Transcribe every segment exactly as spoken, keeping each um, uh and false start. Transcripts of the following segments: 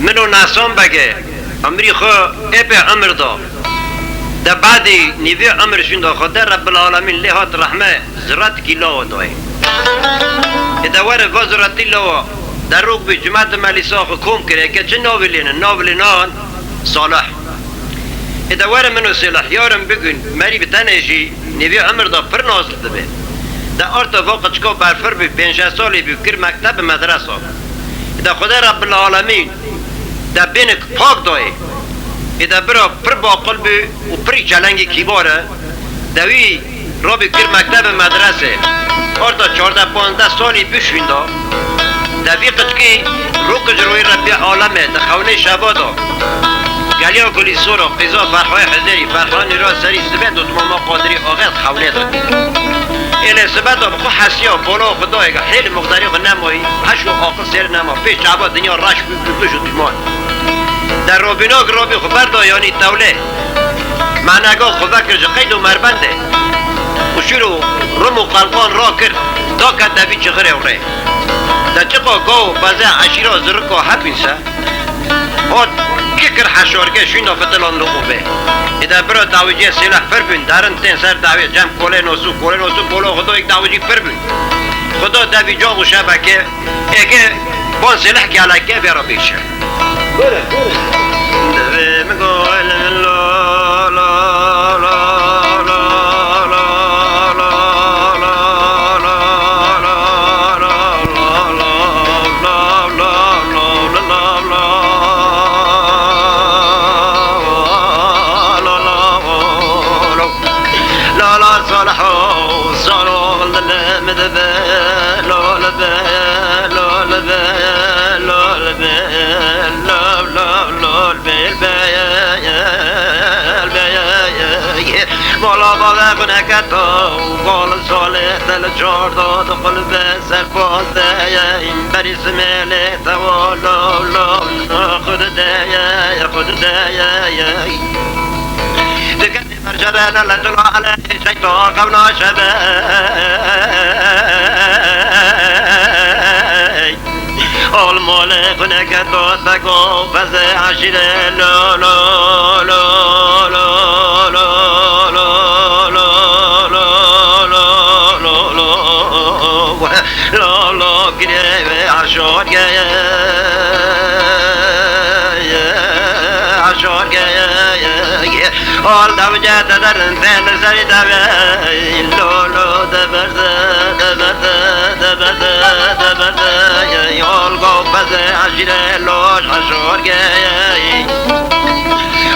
Min û Nasan Begê emirî xwe êpê emir da. De badî nîvê emir şûnda Xwedê Rebbil Alemîn lê hat rehme ziratikî lawa dayê. Ê de were va ziratî lawa derok bî cimetê me lîsa xwe kom kire ke çi navê lê ne, navê lê nan Salih. Ê de were min û Sêlih yarin bigûn, merî bi tenê jî nêvî emir de pir nazil dibe. De arta va qiçika berfir bû, pênc şeş salî bû, kir mekteb bi medresa. Ê de Xwedê Rebbil Alemîn de bênik pak dayê. Ê de bira pir baqil bû û pirî çelengî kîbar e. De wî Robî kir mektebe medrese. Orta çardeh panzdeh salî bişûnda. De vî qiçkî rû ji rûyê Rebbê alemê di xewnê şeva da. Geliya Gulîsora, qîza Ferhayê Hizêrî, Ferha nîra serî sibe dotmama Qadirî axê di xewnê de. Êlê sibe da bi xwe hesiya, bola xwe dayê, hêlî muxdarî xwe nemayî, heş û aqil sêr nema, pê çava dinya reş bû, bû, bû ji dûman. De robîna girobî xwe berda yanî tewlê. Manega xwe vekir ji qeyd û merbendê. Û şûr û rim û qelqan rakir, da kete vî çixirê û rê. De çiqa gaw û peze eşîra zirika hepîn se. Hot kikir heşarge şûna fitilan li ûvê. Ê de bira dawiciyê sêleh pir bûn, derin tên ser dawê cem kolê nosû, kolê nosû bolo xudoyek dawicî pir bûn. Xudo devî cax û şebeke Eke bon Sêlih geleke vê re bêşe. Buyurun, buyurun. Divê min gol min lo, lo, lo, lo. Lala Salih, Salih, dilê min dibe, lol be, lol be, lol be, lol, lol, lol be, be, be. Mala bavê xuneke to, gol Salih, te li çar da di qulbe ser pazdeh ye, berî simêlê te wo, lol, lol, xud de ye, xud de ye. Diketê berjere ne le cila ele, şeytan xewna şebe. Ol molê xuneke to seko pezê eşîre lo, lo, lo. Lo, lo, girê wê aşor geye, aşor geye. Ol dewce te derin tên li serî devê. Lo, lo, de berde, de berde, de berde, de berde. Ol go peze aşîre, lo, aşor geye.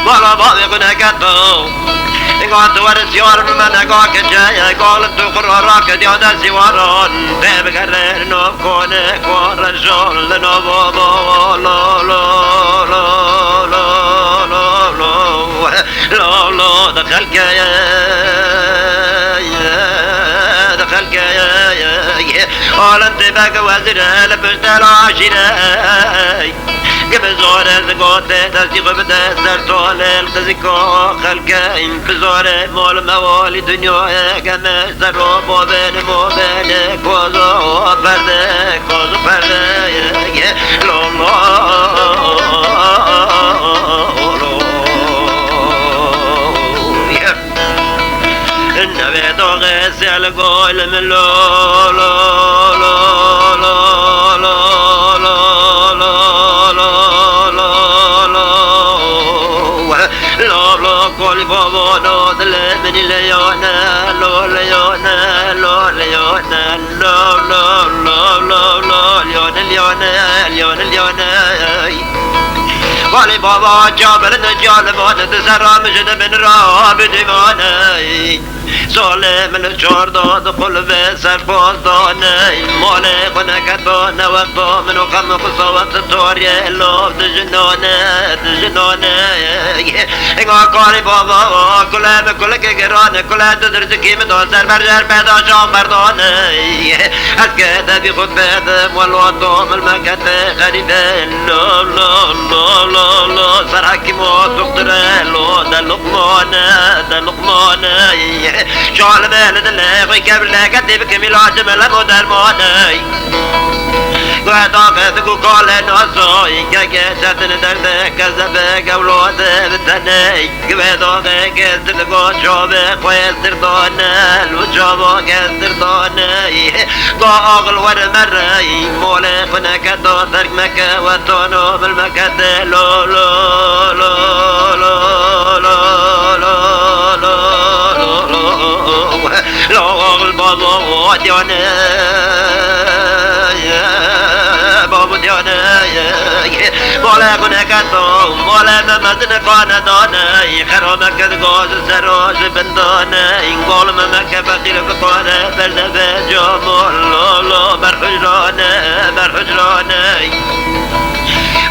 Bala bavê xuneke to. Got werin siyar bi me nega keçe, gal tu xura rake diya de siwaran. Pê bigerin o kone, kore jol, no bo bo, lo, lo, lo. Lo, lo, de xelke, de xelke. Alin tê bek wezîre, li pişte la şîre. Gibi zor ez gote, destî xwe bide ser tolê, qizîko xelke, bi zorê mol me walî dinyayê, geme ser o bobên, bobên, kozo perde, kozo perde, lo, lo, lo. Navê doxê sel gol min lo, lo, lo. Lo, lo, kol babo, lo, dilê min leyone, lo, leyone, lo, leyone, lo, lo, lo, lo, lo, leyone, leyone, leyone, leyone. Balê baba, ca bilind, ca liman, di serra min ji di bin ra bidimane. Salê min li çar da di qulbe serpoz danê. Malê xwe neket ba ne wexta min û xem û qisawet toriyê lav di jinane, di jinane. Ênga karî baba, kule min kulike girane, kule tu dirzikî min da ser ber jer peda şax berdane. Ez ke devî xwe pedim, welo to min mekete xerîbe. Lo, lo, lo, lo, lo, ser hekîmo doktor e, lo, de Luqman e, de Luqman e. Şalime li dilê xwe kevle, ketê bikim îlacim, lemo derman e. Guhê daqê diku kalê nasoy, keke çetin derde kezebe gewlote bi teney. Guhê daqê kestir digo çove xwe estir dane, lu çavo kestir dane. Go aqil were merey, molê xwe neke do terk meke, we tono bil meke de lo, lo, lo. Lo, oğul baba, o diyane, babu diyane. Mole gune kato, mole memezine kane dane. Xero meked goz sero ji bindane. Gol memeke fakir kane berde be camol. Lo, lo, berhujrane, berhujrane.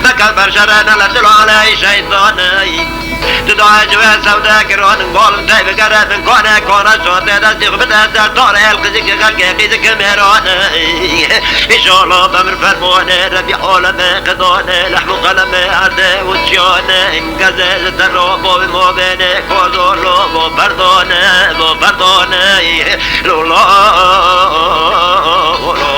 Meke berşere nele dilale şeytane. Tu dayê civê sewde kiran, golim tey bigere min kane, kane çatê destî xwe bide ser tarê el qizîk xelkê qîzik mêran. Înşallah bemir fermane, Rebî aleme qedane, lehm û qeleme erde û çiyane, geze ji te ro bo bi mobêne, kozo lo bo perdane, bo perdane, lo lo, lo.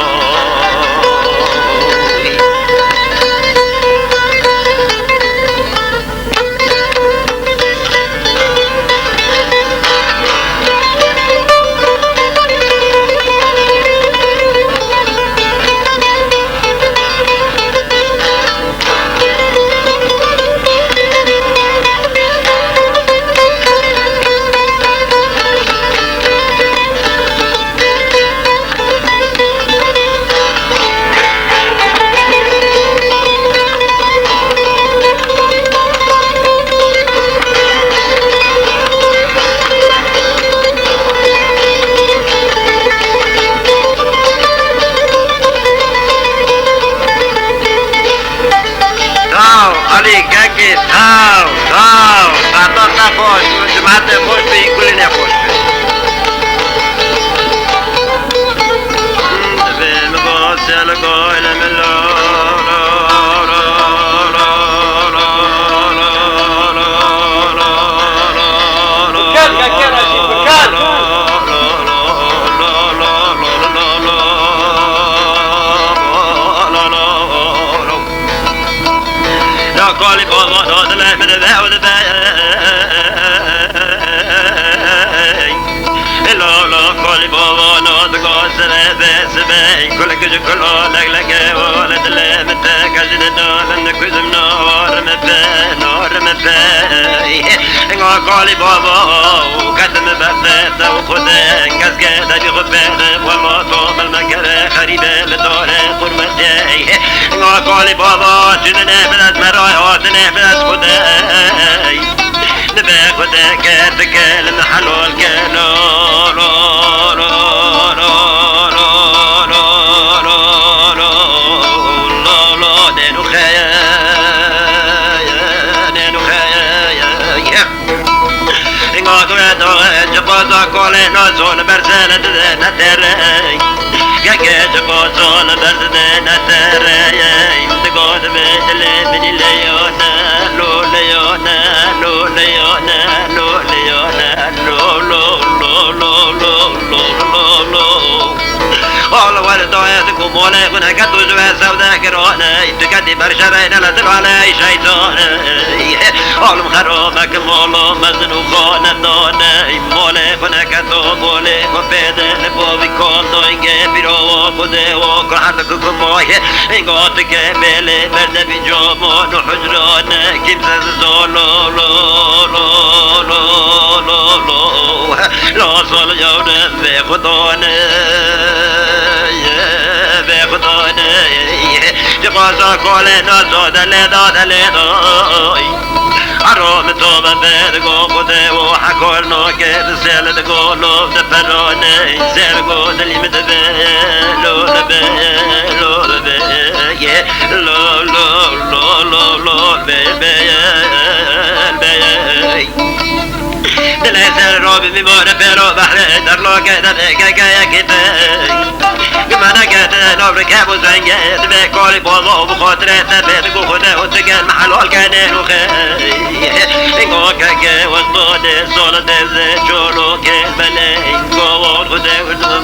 Taw, Elî Kekî, taw, taw. Qernan te xweş, cimetê xweş bî, kulînê xweş bî. Na kalî baba na dilê min be û dibe. Lo lo kalî baba na diga sere be sibe. Kulek ji kula lek leke wale dilê min te gazine na min kuzim na war me be, na war me be. Nga kalî baba û ketim berde te û xude. Kes ke te bî xwe berde wema to mil mekere xerîbe li dore qurmetê. Nga kalî baba çinine bilet meray hatine bilet xude. Nibe xude ke dike li me helal ke lo lo lo lo lo lo lo lo lo lo lo lo denu xeye, denu xeye. Nga tu eto, ji qoza kolê nazo li ber sele dide netere. Geke ji qozo li ber dide netere. Digo dibe dilê min leyone, lo leyone, lo leyone, lo leyone, lo lo lo lo lo lo lo lo. Oğlum var doyasın kumole, bu ne kadar uzun ve sevde kirone. Tüketti barışa ve ne lazım hale şeytane. Oğlum xero mekim oğlum mezin û xanedane. Molê xwe neke to molê xwe pêde li bo vî kondoyngê pîro wo xwedê wo ku her diku ku moyê. Hingo dike bêlê berde vî comon û hucrane. Kimse zolo lo lo lo lo lo lo lo. Lo sol yawne vê xwedane. Vê xwedane. Ji xwaza kolê nazo delê da delê da. Aro min to me be digo xwedê û hekol noke bi sel digo lo de perone, sel go dilî min dibe, lo dibe, lo dibe, ye, lo, lo, lo, lo, lo, be, be, ye, be, ye. Dilê ser ro bi mîmore pêro behrê derloke de be, ke, ke, ye, ke, te. Gumana ke te, lo, bi, ke, bu, zenge, dibe, koli, bozo, bu, xotre, te, be, digo, xwedê, û, digen, me, helal, ke, ne, ru, xe. Ngo ke ke wexto de sol de ze çolo ke bele. Ngo wor de wurdum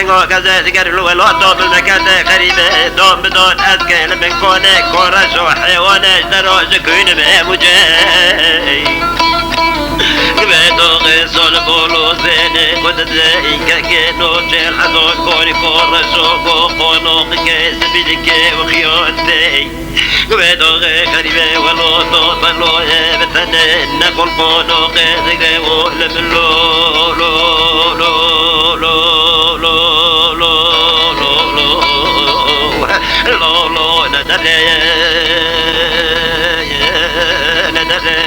Engo gazet ger li welato bilmekete xerîbe, don bi don ez ke li bin kone, kore şo heywane, ji dero ji kuyne be mucey. Gve doge sol bolo zene, xud de inkeke no çel hazon kori kore şo go kono ke sibidike u xiyonte. Gve doge xerîbe welo to belo e betene, ne kol kono ke zege o le min lo, lo, lo, lo, ne dere, ne dere.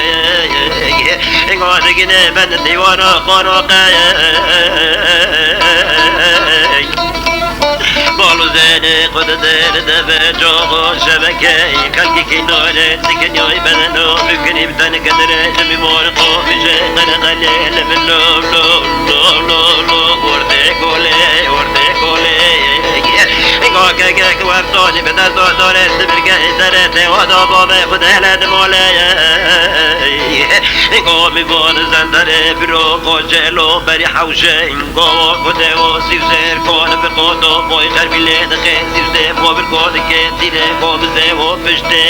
Engo digine ben dîwara kono ke. Bol zene xud de li deve coxo şebeke, xelkî kî nole, dikinyoy bedeno, bikinî bi tenike dire, ji mîmor xo bije, qene qelê li min lo, lo, lo, lo, lo, ortê kolê, ortê kolê. Go ke ge ki weftonî bi dest o dore, sibirge, dere, te o do bo be, xud hele di mole. Go mîmor zendere, biro, xo celo, berî hewşe. Go xwedê o sîvzêr kon bi qoto boy xerbîlê dike, sîvzê bo bir ko dike, tîrê ko bizê o piştê.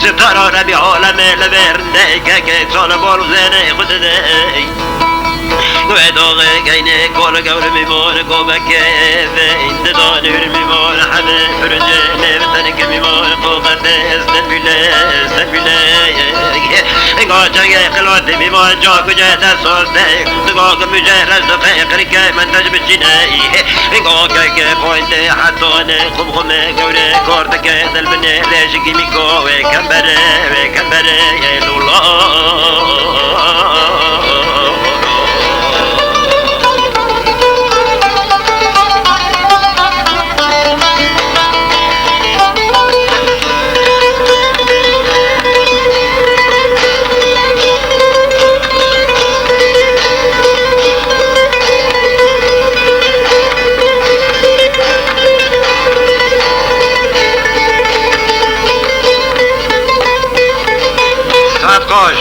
Ji taro rebî olemê li vê rindê keke, çole bol zênê xwedê de. Wê doxê geynê kol gewr mîmon ko bekê, vê indi don hür mîmon hebe pürücê, lê bi tenik mîmon ko qetê, sen bile, sen bile. Go çengê qilotê mîmon co kucê de soste. Digo ki mujê rezdixê qirikê min tec biçîne. Go keke poyntê hetone xumxumê gewrê kordike dilbinê lêjikî mîko wê kembere, wê kembere yê lula. Saet xweş.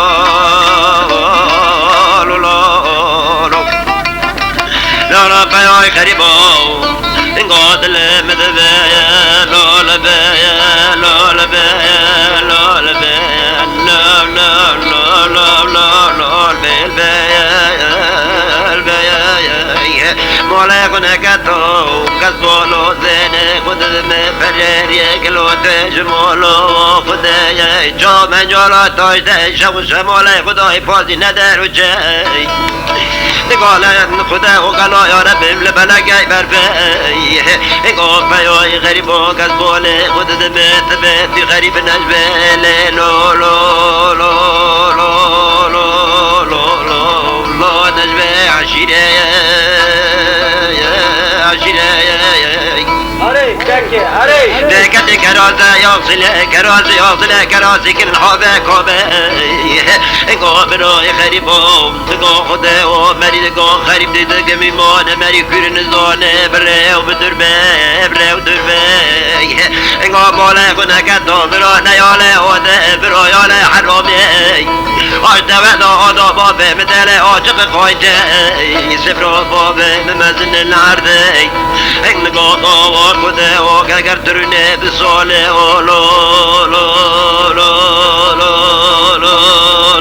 Lolo peyay xerîbo, ingo dilê min dibe, lolo be, lolo be, lolo be, lo, lo, lo, lo, lo, lo, be, be, be, be. Molê xwe neke to, kes bolo zêne xwe didime pereriyê gelo te ji molo xwe de ye. Ço me cola taş de, şev û şemolê xwe dayê pazî neder û çey. Digale Xuda û gelo ya Rebim li belekey berbey. Ego peyoy xerîbo kes bolê xwe didime tibe tu xerîb nejbe lê lo lo lo lo lo lo lo lo nejbe eşîrê eşîrê. Arey, keke, arey. Deke de keraze yaxsile, keraze yaxsile, keraze kin have kobe. Ego biro xerîbo. Digo Xude o merî digo xerîb dî digimî mane merî kûr nizane birê ew bi dur be, birê ew dur be. Inga male xwe neke to biro neyale o de biro yale heramê. Aş dewe da o da bavê min dele açiq qoyce. Sifro bavê min mezin lerde. Hing digo o Xude o geger turune bi sole o lo lo lo lo lo lo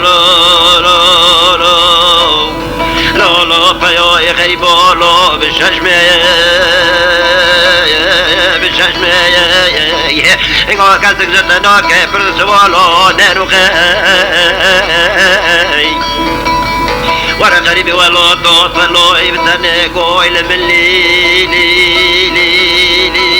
lo lo lo lo. Lo, lo, peyoyê xerîbo, lo, bi şeş me, bi şeş me. Inga kesik ji te nake, pir siwalo, ne ruxe. Were xerîbî welo, to, pelo, ê bi tenê, goy li min lî, lî, lî, lî.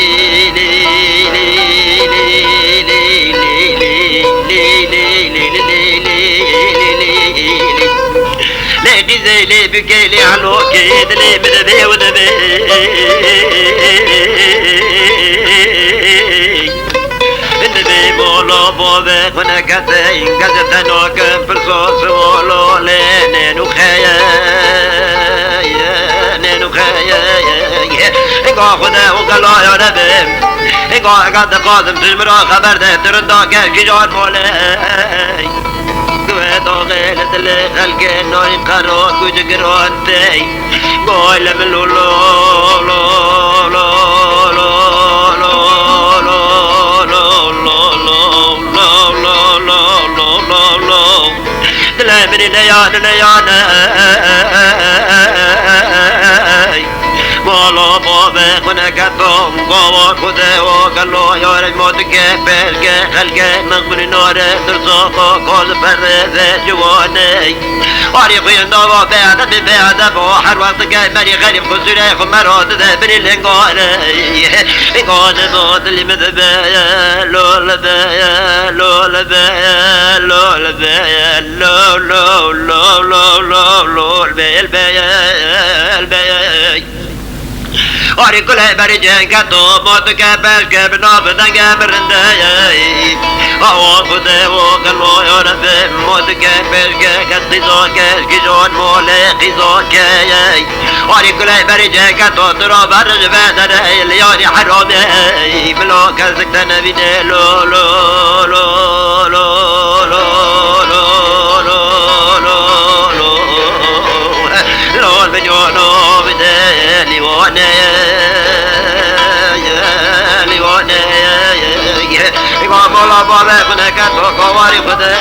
Lê qîzê lê bûkê lê helokê dilê min divê û divê. Divê molo bove xwe nekete, geze te nakim pirsos molo lê nênû xeye, nênû xeye. Inga Xude û gelaya nebim, inga ega dixwazim tu ji min re xeber de, tu rinda kevkî jan mole. Guhê daxê li dilê xelkê nayîn qero ku ji giran tey. Goy li min lo lo lo lo lo lo lo lo lo lo lo lo lo lo lo lo lo. Dilê min neyan neyan ey. Mala bavê xwe neketo, gava xwe de o gelo yarê ma dike pêlke xelke mexmûnî nare tirso xwe koz perê ve ciwanê. Arî xwe yenda va bêedeb bêedeb o her wext dike merî xerîb xwe sûrê xwe mero dide birî lingare. Lingare ma dilî min dibe lo li be lo li be lo li be lo lo lo lo lo lo li be li be li be. Arî kulê berî cenge to, motike pêşke bi nav denge birinde. Awa xude o gelo yore be, motike pêşke kes qîzo keş, gijon mole qîzo ke. Arî kulê berî cenge to, tu ra berij ve dere, li yarî herame. Bilo kesik te nevîne, lo, lo, lo, lo. Lol bi cono bi de liwone, liwone. Liwone, liwone. Liwone, liwone.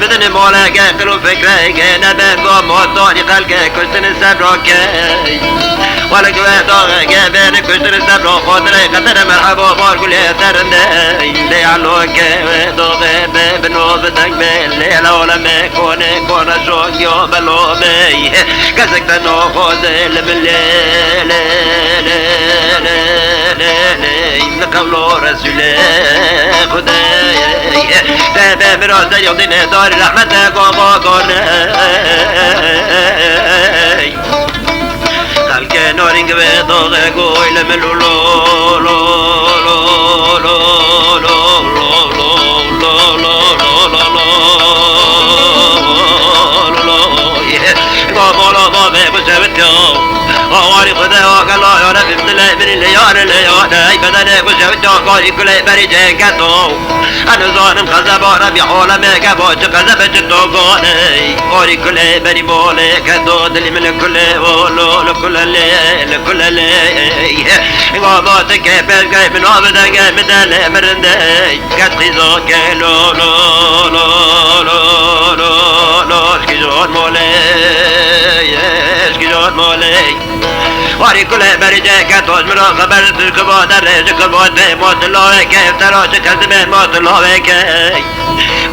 bidin moleke qil û fikreke nebe go motorî xelke kuştin sebro key. Wele ki we doxe ge beni kuştin sebro xotirey qetere merhebo mor gulê serindey. Lê alo ke we doxe be bino bideng be lê la oleme kone kona şo yo belo bey. Kesek te no xoze li min lê lê lê lê lê lê lê li qewlo Resûlê Xwedê. Te be min ra ser yodîne darî rehmete go go go ne. Xelkê norîng ve doxe goy li min lo lo lo lo lo lo lo lo lo lo lo lo lo lo. Go bolo bo be bu sevit yo. Awarî Xwedê o gelo ya Rebî dilê min lê yare lê yare. Ey bedene bu sevit yo gori kulê berî cengeto. Ez nizanim xezeba Rebî alemê ke bo çi xezebe çi to gonê. Gorî kulê berî bolê ke to dilî min li kulê o lo li kulelê li kulelê. Gava te ke pêşgay min o bi dengê min de lê mirindê. Kes qîzo ke lo lo lo lo lo lo şkî jon molê. Şkî jon molê. Warî kulê berî ceke toz miro xeber tu kibo derê ji kibo tê motilo weke tero ji kezibê motilo weke.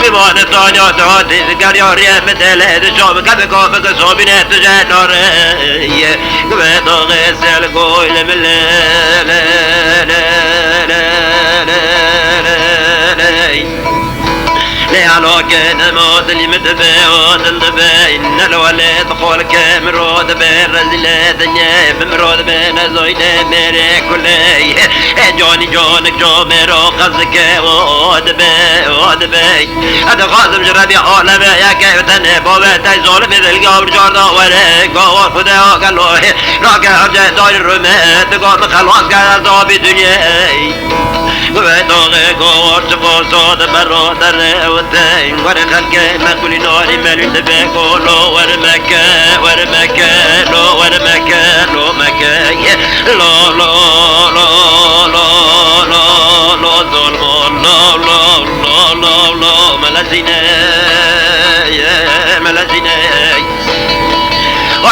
Bimane tanyo tu hatî ziger yo riye mi dele di şom kebe ko bike sobine tu je nore. Ye gube doge sel goy le mi le le le le le le le le. Lê alo ke dema dilî min dibe, o dil dibe, ne li welê dixol ke min ro dibe, rezîlê dinyê bi min ro dibe, ne zoyne mêrê kulê. Ê canî canik camêro qezike, o dibe, o dibe. Ez dixwazim ji Rebî alemê yeke tenê bavê te zolimê dilga bir carda were, gawar Xwedê o gelo. Nake hevce darî rûme, diga min xelas ke ez dabî dinyê. Guvê doxê gor çi qoso di bero derê ew teng. Were xelkê me kulî norî melû dibe golo. Were meke, were meke, lo were meke, lo meke. Lo, lo, lo, lo, lo, lo, zolmo, lo, lo, lo, lo, lo, melezîne, ye, melezîne. O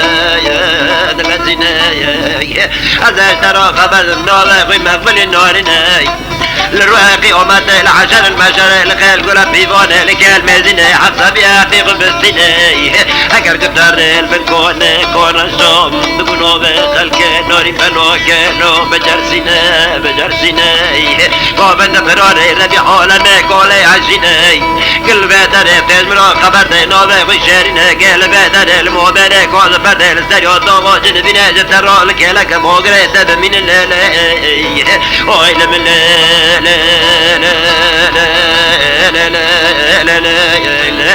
dilezîne. Ez ê ji te re xeber dim, navê xwe Mexbilê Narîne. Li ruhê qîyametê, li heşer, li meşerê, li xêl gula pîvanê, li gel mêzînê, hesabî heqî xwe bistînê. Eger gutarê li bin konê, kona şom, bi gunovê xelkê, norî beno gelo, bicersîne, bicersîne. Govend firarê, rebî alemê, kolê ejînê. Gil vê derê, têz min re xeber de, navê xwe şêrîne. Gel vê derê, li moberê, koz berdê, li ser ya dava, cin bîne, ji te re, li kêleke mogirê, te bimînin lê lê. Oy li min lê, lê, lê, lê, lê, lê, lê, lê, lê, lê.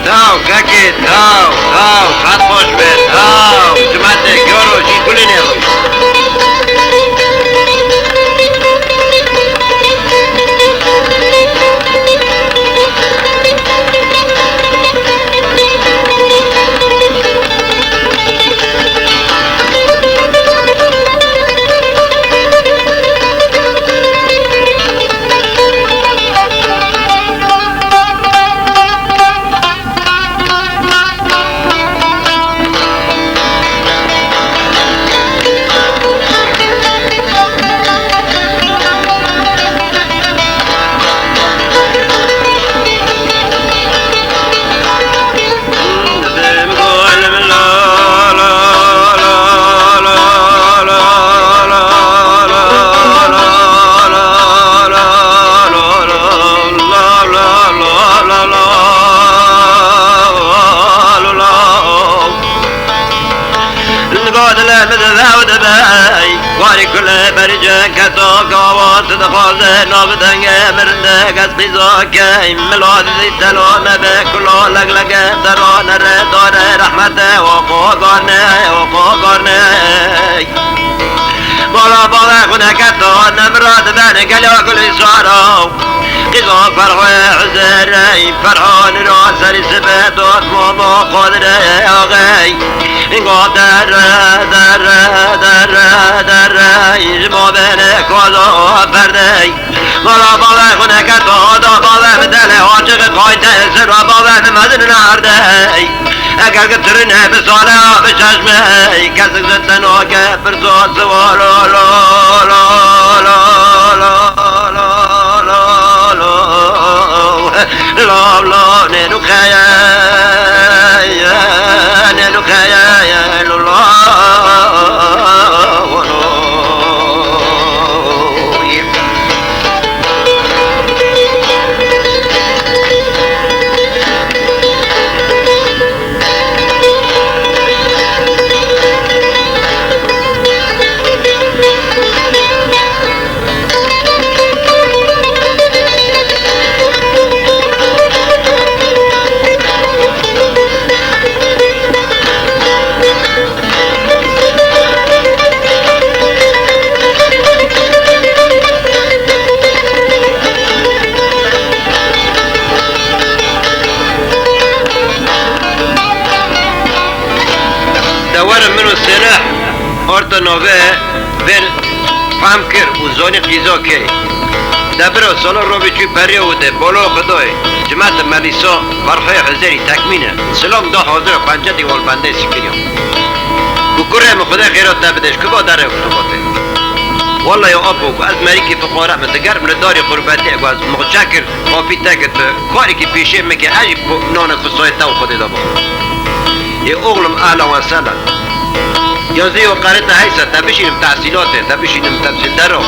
Taw, kekê, taw, taw, qet xweş be, taw, cimetê gero jî gulî nêxwe. Li gadile min dive û dibey, warî kule berî cengketo, gawan tu dixwaze, navê dengê mirinde, kes qîza key, mila dizî telo nebe, kulo leglege, dero nere, dare rehmete, o xo garne, o xo garne. Bala bala xuneke to, nemra dibene, gelo gulî saro. Qîza Ferhê Hizêrê, Ferha nira serî sibe dot momo xwe dire axey. Go dere, dere, dere, dere, ji mabênê kozo perdey. Mala bavê xwe neke to, da bavê min delê, açiqê qayte, sira bavê min mezin nerdey. Eger ki tirine bi sale a bi çeşme, kesik ji te nake, pirsa siwa lo, lo, lo, lo, lo, lo, lo, lo, lo, lo. Lo, lo, ne, lu, kaya, ne, lu, kaya, lu, lo, lo. De were min û Sêleh orta nove vêr fehm kir û zonî qîza key. De bira sala robî çû periya û de bolo Xwedayê, cimate Melîsa, Ferxoya Hizêrî tekmîne, silam da hazira pencetî wal bendê sikiriya. Ku kurê min Xwedê xêra te bide, ji kuba derê ku tu gote. Wallahî apo ku ez merîkî fiqare me, digerim li darî qurbetê ku ez mixçe kir, Xapî te girti, karekî pêşê min ke ez jî po-, nana ku soyê te û Xwedê de bixwim. Ê oxlim ehlen we sehlen. Yazî û qerê te heyse, te bişînim tehsîlatê, te bişînim temsîldero.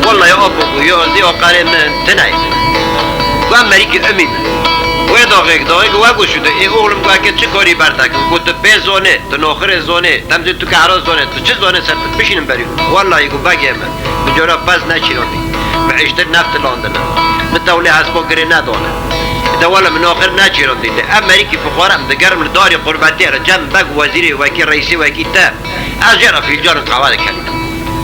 Wallahî apo ku yazî û qerê min tine ye. Ku em merîkî umî min. Wê daxêk, daxêk we goşû de, ê oxlim ku eke çi karî ber te kir, ku tu bê zonê, tu noxirê zonê, temsîl tu kehra zonê, tu çi zonê ser tu bişînim berî. Wallahî ku begê min. Bi cora pez neçîrandî. Bi hiştir neft landine. Bi tewlê hespo girê nedane. De wele min axir neçîrandî. De ev merîkî fixwara em digerim li darî qurbetiyê re cem beg wezîrê wekî reîsê wekî te. Ez jê re fîlcanin qehwe dikelînim.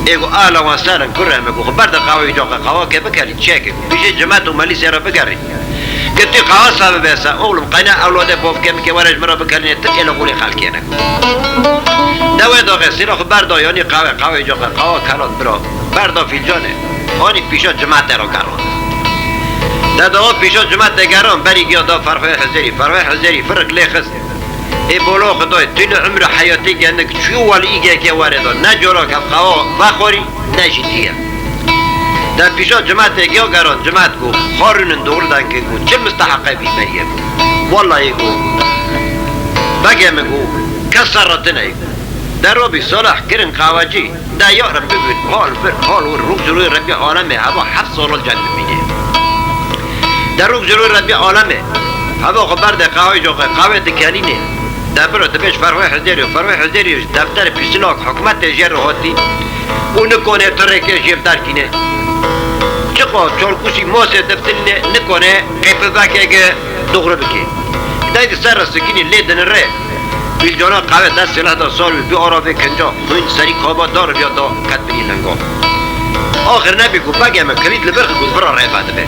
Ê ku ala wan serin kurê me ku xwe berde qehweyê caxe qehwa ke bikelî çêke. Bijê cimet û melîsê re bigerî. Gitî qehwe sabe bese, oğlum qayna ewladê bovke bike were ji min re bikelîne, tu kêle qûlê xelkê ne. De wê daxê sîra xwe berda yanî qehwe, qehweyê caxe qehwa kelan bira. Berda fîlcanê, anî pîşa cimatê re geran. De dawa pîşa cimatê geran, berî giya da Ferxoyê Hizêrî, Ferxoyê Hizêrî firik lê xist. Ê bolo Xwedayê, tu li umrê heyatê genik çû wal îgeke were da, ne corak ev qehwa vexwarî, ne jî diye. De pîşa cimatê giya geran, cimat ku xwarinin doğru denke ku çi misteheqe vî beriye ku. Wallahî ku, begê min ku, kes serre tine ku. De robî Salih kirin qehwecî. De yarim bibin, hal vir, hal wir, rûk ji rûyê Rebbî alemê, heva heft sala cem bibînê. De rûk ji rûyê Rebbî alemê, heva xwe berde qehweyê coxe, qehwê dikelînê. De biro dibêj Ferwê Hizêrî, Ferwê Hizêrî ji defterê pîsilak hikûmetê jê re hatî û nikone tu rêkê jê derkîne. Çiqa çolkûsî mosê diftilîne, nikone qêpivekê ge. Doğru bike. Dey di ser re sikînî lê dinire. Fîlcana qehwe dest Sêleh da sar wî, bi ara vê kinca, xwîn serî kaba dar viya da ket binî linga. Axir nebî ku begê me kilît li vir xwe got, vira rê vedibe.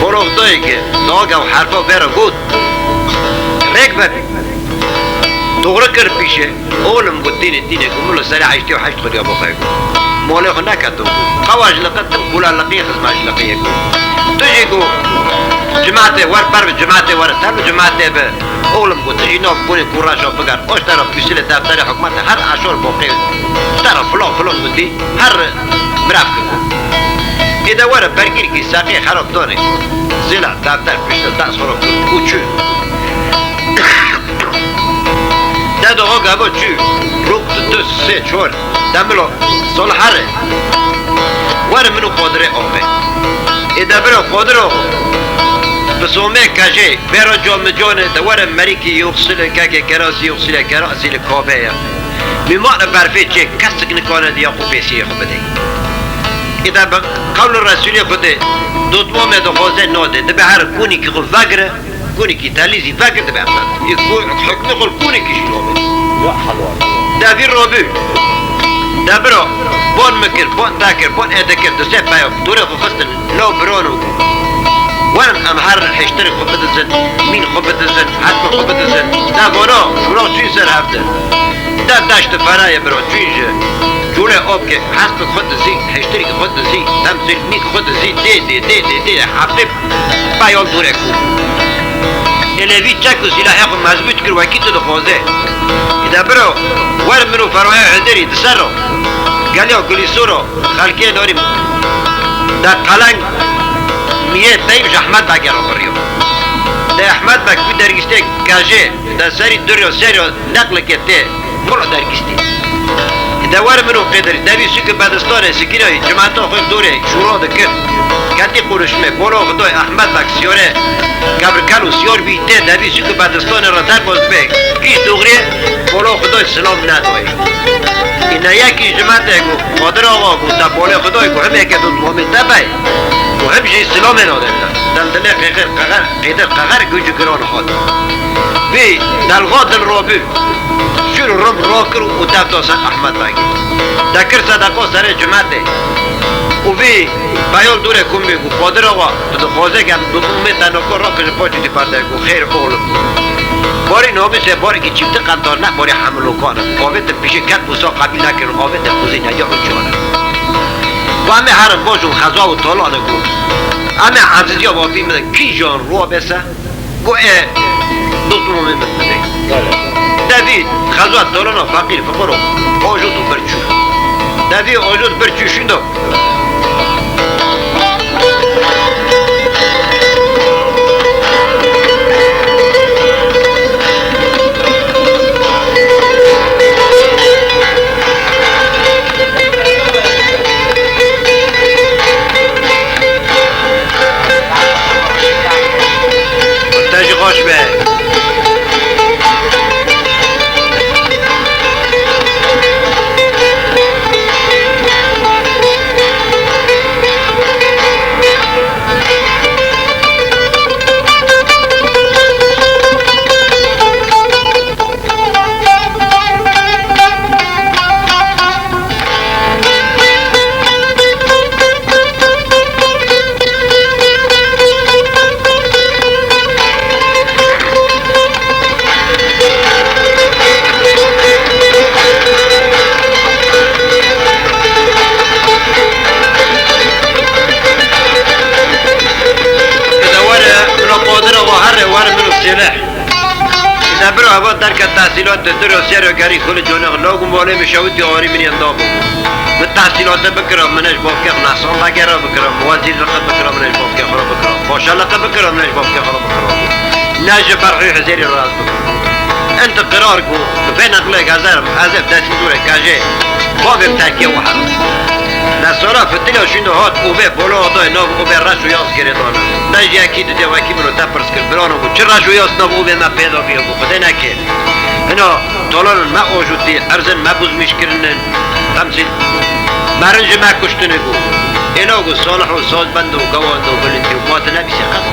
Boro dayê ke, daga û herfa vê re got. Rêk vebî. Doğru kir pîşe. Oğlum got, tînê, tînê, got, milo serê heştê û heşt xwediya bo xwe got. Molê xwe neketim got. Qewa ji liqe tim kula liqiyê xizma ji liqiyê got. Tu jî got, cimatê wer ber bi cimatê wer, te bi cimatê bi. Oğlum got, tu jî nav konê ku reşa biger. Oş te re pîsilê defterê hikûmetê her eşor bo qê. Te re filan filan gotî, her birav kir got. Ê de were bergîrkî seqê xerab danê. Zêla defter piştil dest xwe re kir û çû. De doğa gava çû. Rok tu tu sê çor. Demilo sol here. Were min û Qadirê axê. Ê de bira Qadir axo. Bi somê kejê, bêra camicane de were merîkî yoxsile keke kerasî yoxsile kerasî li kabe ye. Mîmar berfê çê kesik nikane diya xwe pêsiyê xwe bidê. Ê de bi qewli Resûlê xwe de dotmamê dixwaze nade. Dibe her konîkî xwe vegire. Konekî telî zî vekir dibe efsane. Ê ku hukmê xwe li konekî jî nabe. Ya helal. De vî robî. De bira. Bon min kir, bon te kir, bon ê te kir, du sê peyam. Dorê xwe xistin. Law biran û. Werin em her hiştirê xwe bidizin, mîn xwe bidizin, hespê xwe bidizin. De vana, şûra çûn ser hevdin. De deşt ferayê bira çûn ji. Cûlê opke, hespê xwe dizî, hiştirê xwe dizî, temsîl mîk xwe dizî, dê, dê, dê, dê, dê, heftê Peyon dûrek bû. Ê lê vî çek û sîlahê xwe mezbût kir, wekî tu dixwaze. Îde biro, wer min û Ferwaya Hizirî di ser ro. Geliya Gulîsûro, xelkê dorî de qeleng miyê Teyb Jehmet Begê ro biriyo. De Ehmed Beg wî dergîstê gajê de serî duryo seryo neqleke tê muro dergîstî. De were min û Qêdir, devî sûkê Bedistanê sikînayî, cimata xwe dorê şûro dikir. Ketî quruşmê, bolo Xidayê Ehmed Beg siyore, kebrikal û siyor bî tê, devî sûkê Bedistanê re dergoz bê. Kîş dûxriyê, bolo Xidayê silam nedayê. Îne yekî ji me tê ku Qadir Axa ku te bolê Xwedayê ku him eke dût momê te be, ku him jî silamê nade te. Dildilê qêxir qexe-, qêdir qexe guc û giran hat. Vî delxa dil robû. Şûr û rim rakir û dev da ser Ehmed Begî. Dekir sedeqa serê cumetê. Û vî peyol dûrê kumbê ku Qadir Axa, tu dixwazê ke em dût momê te nako rakir ji paçî dî perde ku xêr oxlim. Barî namîsê barekî çîfti qentar ne, barî hemilokan e. Avêtin pişê ket wisa qebîl nekirin, avêtin xwezî neya û çar e. Ku em ê herin bajin xeza û talan e ku. Em ê ezîziya bavî min kîjan rû bêse, ku ê dût momê min bidê. Devî xeza talana feqîr fiqir o, ajot û birçû. Devî ajot birçû şûn do. Te jî xweş be. Kede were, min o Qadir Axa here, were min o Sêleh. Îde bira heva derket tehsîlat di dir û ser û gerî kulî conex log û molê min şewitî arî min yên dabû. Min tehsîlate bikira, min ji bavkê xwe nehsan vegera bikira, min wezîr liqe bikira, min ji bavkê xwe re bikira, paşa liqe bikira, min ji bavkê xwe re bikira. Ne ji Ferhî Hizêrî re ez bikim. Ente qirar ku bi vê neqlê gezerim, ez ê bi destî dûrê kejê bavê bi terkiye û herim. De sala fitila şûnde hat û vê bolo adayê nav û vê reş û yaz girê dane. De ji yekî didê wekî min û te pirs kir, birano ku çi reş û yaz nav û vê me pêda biyo ku Xwedê neke. Hina talanên me ajotî, erzên me buzmîş kirine, temsîl merin ji me kuştine ku. Êno ku salih û sazbend û gewand û bilind û matine bîse qet.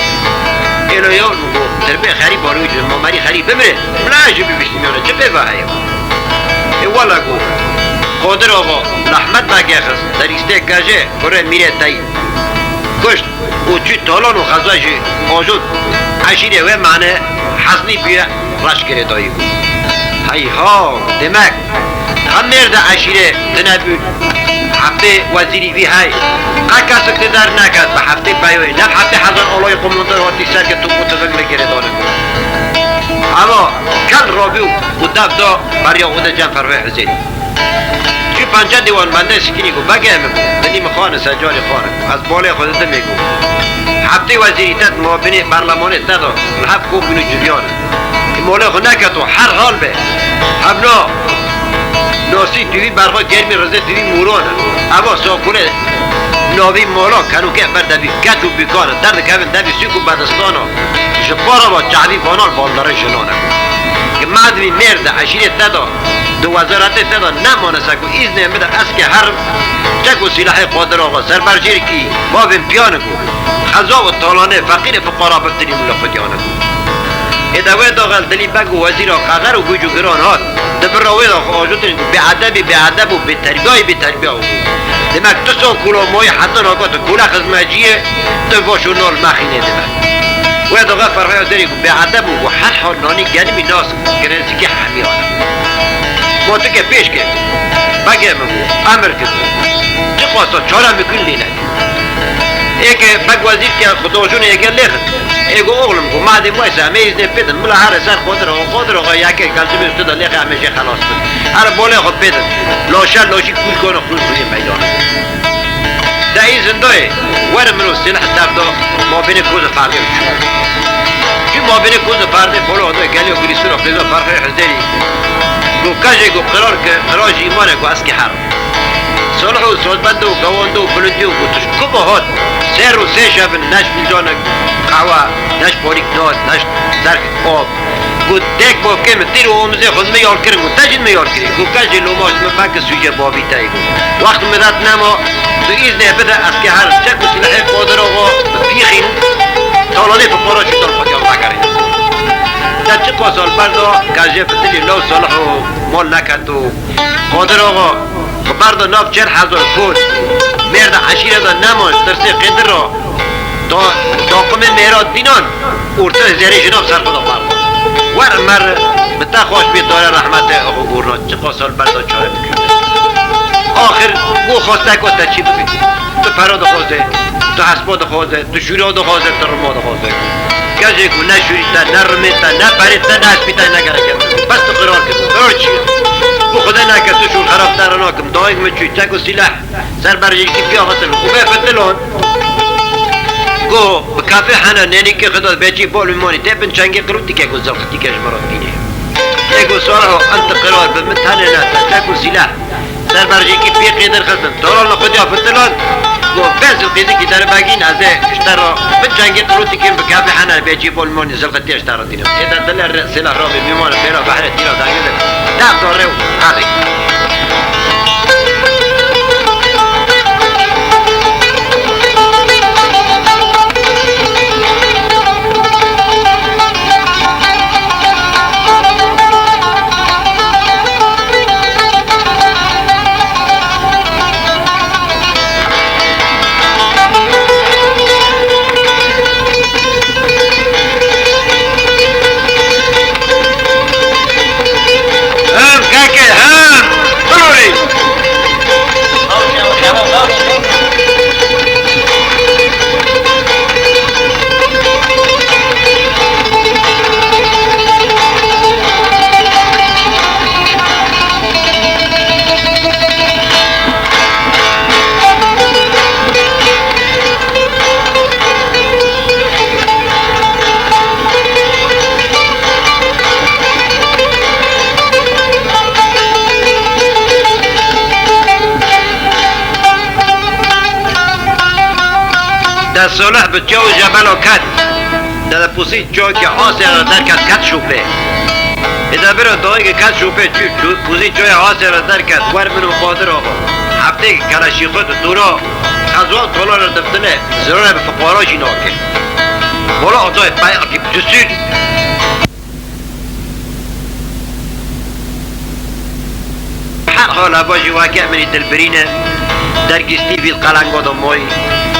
Êno yaw ku tirbê xerîb arû ji mamerî xerîb bimire, bila jî bibîştî miyane, çi pê va heye? Ê wela ku Qadir Axa, Lehmet Begê xist, derîstê gejê, kurê mîrê tey kuşt. Û çû talan û xeza jî ajot eşîrê wê mane heznî bûye reş girê dayî bû. Heyha, demek, hem mêr de eşîrê tine bûn. Heftê wezîrî vî hey. Qe kesik di der neket bi heftê peyoyê. Ne bi heftê hezar olayê komandor hatî ser ke tu û tivik li girê dane. Ama kel rabû û dev da beriya xwe de cem Ferhê Hizêrî. Çû penca dîwan bendê sikînî ku begê min bû, dilî min xwarin ser carî xwarin. Ez balê xwe didim ê ku heftê wezîrî te di mabînê berlemanê te de li hev kop bûn û civiyane. Ê molê xwe neketo her hal be. Hevna nasî dûvî berxwe germî rizê dûvî mûran e. Eva sakûlê navî mala kenûkê ber devî keç û bîkan e. Derdikevin devî sûk û bedistana. Ji para ve çavî vanar baldarê jinan e. Ki madimî mêr de eşîrê te de Di wezaretê te de nemane se ku îznê bide ez ke herim, çek û sîlahê Qadir Axa serberjêrkî bavên piyanik û xeza û talanê feqîrê fiqara biftinî min li xwe diyanik. Ê de wê daxel dilî beg û wezîra qeqer û guc û giran hat. Di bira wê de xwe ajotin ku bêedebî bêedeb û bêterbiyayî bêterbiya û. Demek tu so kula mayî heta naka tu kula xizmetçiyê, tu baş û nal mexînê demek. Wê daxel Ferhaya Zerî ku bêedeb û ku her hal nanî genimî nas Girêzikê hemiyan e. Ma tu ke pêş ke, begê min bû, emir kir. Çi qasa çare min kir lê nekir. Ê ke beg wezîr ke xwe dojûnê yeke lêxin. Ê ku oxlim ku madem wayse em ê îznê pêdin, mila here ser Qadir Axa, Qadir Axa yeke gel ji mêj tu de lêxe em ê jê xelas bin. Here bolê xwe pêdin. Laşe laşî kûl kone xûn xûnê meydan. Te îzin dayê, were min û Sîleh dev da mabênê Koz û Ferdê û çû. Çû mabênê Koz û Ferdê, polo da gelê û Gulîsûn û Fêza Ferxê Hizêrî. Go kejê go qirar ke, qirar jî îmane go ez kê herim. Salih û sazbende û gawande û bilindî û go tu ji ku ve hat? Sê rû sê şev in, neş fincanek qehwe, neş parîk nat, neş derg av. Got, dek bavkê min tîr û omizê xwe min yal kirin. Got, te jî min yal kirî. Got, kejê loma ji min fek sûcê bavî te yê. Got, wext min dat nema, tu îznê bide, ez kê herim. Çek û sîlehê Qadir Axa bi pîxîn, talanê bi paraşûtan xwe diyan vegerîn. Te çiqas sal berda, kejê fitilî law Salih û mal neket û Qadir Axa xwe berda nav çar hezar kol. Mêrda eşîre de nema, ji tirsê Qêdir re. Da, daqimê mêra dînan, orta zerê ji nav ser xwe de berda. Wer mer, bi te xweş bê dare rehmetê Axa Gorna, çiqas sal berda çare bikir. Axir, go xwestek o te çi bibî? Tu pera dixwaze, tu hespa dixwaze, tu şûra dixwaze, tu rima dixwaze. Kejê ku ne şûrî te, ne rimê te, ne perê te, ne hespî te, ne gerek e. Bes tu qirar kir. Her çi. Ku Xwedê neke tu şûr xerab te re nakim. Dayik min çû, çek û sîleh. Ser berjêkî piya fitil. Û vê fitilan. Go, bi kafê hene nênîkê xwe da bêçî bol min manî. Tê bin çengê qirûtîke go zilxitîke ji min re dînê. Ê go Saliho, em ti qirar bi min tenê ne, te çek û sîleh. Ser berjêkî pê qêdir xistin. Talan li xwe diya fitilan. Go, bes û qîzikî derbegîn ez ê ji te re bin çengê qirûtîkên bi kafê hene bêçî bol min manî zilxitî. Têşta re dînim. Êde dile re sêla rabê mîmar bêra behrê tîra dagir de. Def do rew herê. Hem keke hem. Bilorî. De Solih bi çaw û jebelo ket. De, de pusî çawkê asê re derket, ket şûpê. Ê de bira dayikê ket şûpê çû, çû, pusî çawê asê re derket, wer min û Qadir Axa. Heftê keleşî xwe di dûra, ez wan tola re difitine, zirarê bi fiqara jî nake. Wala atayê peyakî bi cusûr. Her hala bajî weke min î dilbirîne, dergîstî vî qelengo de moyî.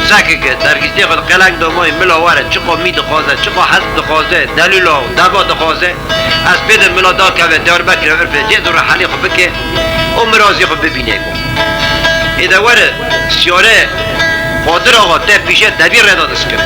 Sekike dergîstê xwe di qeleng de moyî, mila were, çiqo mî dixwaze, çiqo hesp dixwaze, delûla û deba dixwaze, ez pê de mila dakeve Diyarbekirê Urfê, cê dû re helê xwe bike û mirazî xwe bibîne. Ê de were, siyare Qadir Axa te pîşe tevî reda diskir.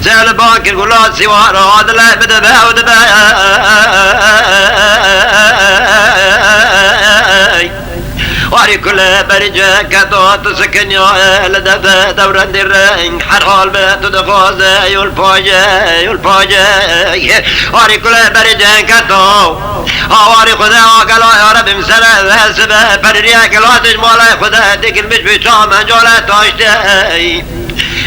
Zelban kir gula sîwara, dile bide be û dibe. Warî ku li berî cengketo tu sikiniya li deve dewrendî reng. Her hal be tu dixwaze yol paje, yol paje. Warî ku li berî cengketo, hawarî xwe de agela ya Rebî min sere ve sibe. Perîriye gela tij malay xwe de dikilmiş bi çamencale taştey.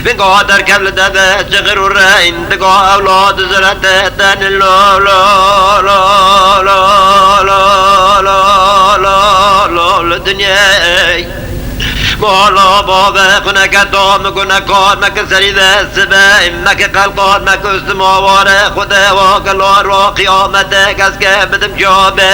Binga derkev li deve çixir û reyn, diga ewlad zirete tenî lo, lo, lo, li dinyê. Mala bavê xwe neke tam, gunekar meke serî ve sibê, meke qelqar meke ustima ware, Xwedê wa gelar wa qiyamete keske bidim cabê.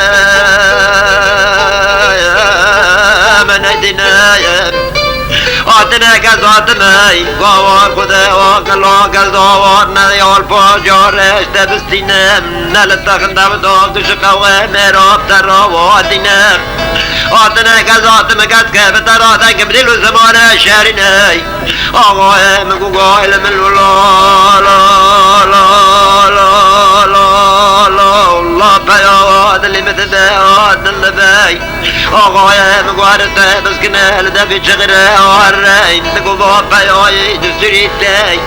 me nedîne. Hatine kes hatime, gawar Xude, o gelo kes dawar, ne yol pocar işte bistîne, ne li texinde bi dov dişiqe we mêrab te rawa dîne. Hatine kes hatime, kes ke bi te ra deng, bi dil û zimane şerîne. Axayê min ku gayê li min lo, lo, lo, peya dilê min dibe, a dil dibe. Axayê min ku her te biskine li devê çixire, a rey min ku va peyayê di sirî tey.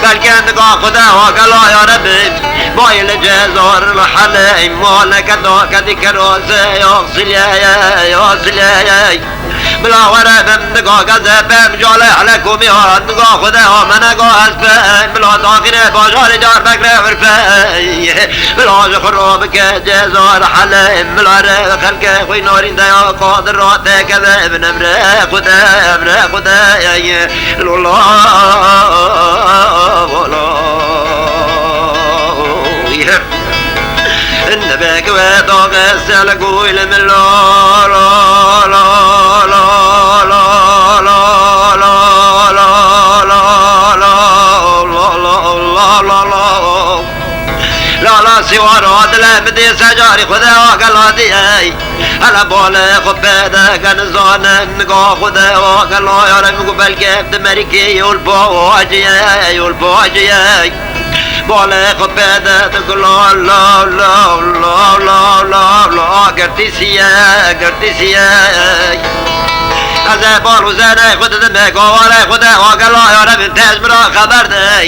Belke nika Xuda wa gela ya Rebî, bayê li cezar li heley, maleke da kedî kerose, ya sileye, ya sileye. Bila were bim diga geze bem, cale hele komî ha, diga Xude ha, me nega ez bem. Bila daxîne bajarê Diyarbekre urfe. Bila ji xwe ro bike cezar hele. Bila re xelke xwe narîn de ya, qadir ra te keve bin emre Xude, emre Xude. Lola, lola. Nebe ki we daxe sel gul min lo, lo, lo, lo. La la siwar o dile min dê secarî Xude wa gela diyey. Hele bale xwe pede ke nizanin niga Xude wa gela yare min ku belke di merikê yol paciyey, yol paciyey. Balê xwe pê de dikilo, lo, lo, lo, lo, lo, lo, girtîsiye, girtîsiye. Ez ê bal û zênê xwe didime, gawarê xwe de, agela yare bin tez min ra xeber dey.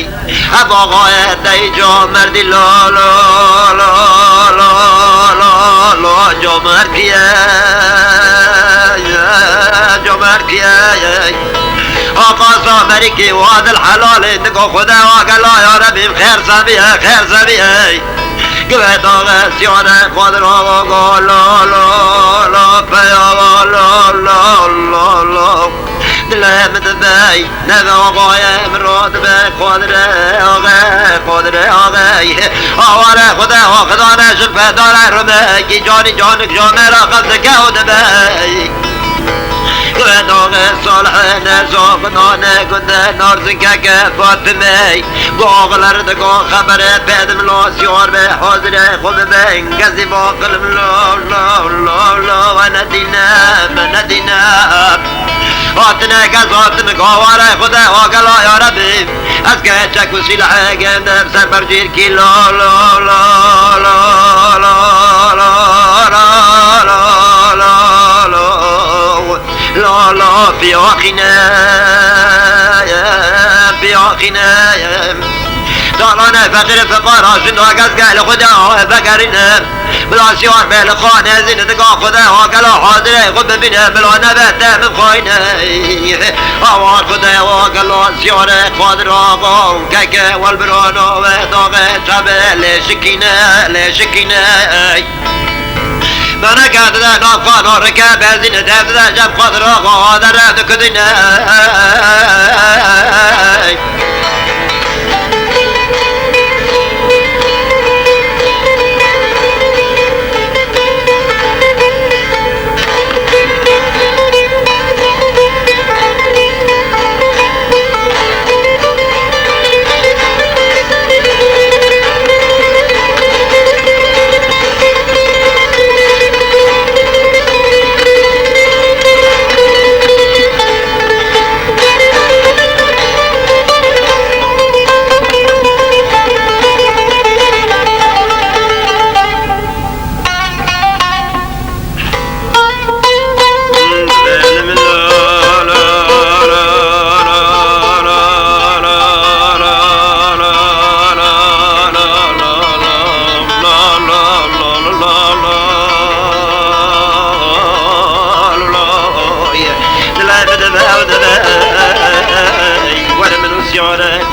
Ev axayê dey comerdî, lo, lo, lo, comerdîye, comerdîye. Aqasa merikî wa dil helalê, diko Xude wa gela ya Rebî, xêr seviye, xêr seviye. Gibe daxe siyane, Qadir axa go, lo, lo, lo, peya go, lo, lo, lo, lo. Dilê min dibey, neve axayê min ro dibe, Qadirê axe, Qadirê axe. Aware Xude wa xidane, jin pedare rume, ki canî canik camera xev dike û dibey. Gure daxe Salihê ne, Zofnane gunde, Narzinkeke Fatime. Goxler digo xebere pedim lo, siyar be hazire xwe bibe. Gezî baqil lo, lo, lo, lo, we nedîne, me nedîne. Hatine kes hatin gaware Xude, agela ya Rebî. Ez keçek û sîlehê gêndim ser ber cîrkî, lo, lo, lo, lo, piyaxîne, piyaxîne. Dalane feqîr fiqara, jin agez gel Xude, vegerîne. Bila siyar be li xane zîn, diga Xude, agela hazire xwe bibîne, bila nebe te min xayne. Awar Xude, agela siyare Qadir axa, keke welbirana we daxe çabe lê şikîne, lê şikîne. Bereket de nafxana rike bezîne, dev de cem Qadir axa, dere dikudîne.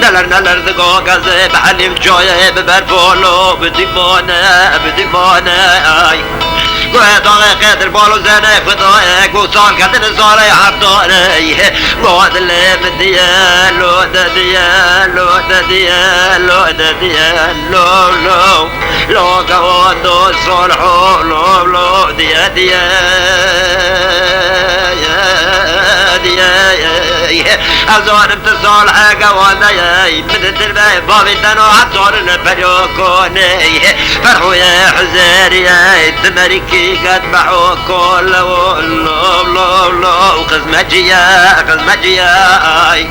Neler neler digo gazê bi helîm coyê bi berfolo bi dîmane, bi dîmane ay. Guhê daxê qedir balo zene xwedayê, got sal kedin salê heftarê. Got dilê min diye, lo de diye, lo de diye, lo de diye, lo, lo. Lo gawando solho, lo, lo, diye, diye, diye. Ez zanim tu salhe gawandeyê, min ditir be bavê te no, ez zanim li peryo konê. Ferhuyê Huzêriyê, tu merikî ket beho kol, lo, lo, lo, lo, xizmetçiye, xizmetçiye, ay.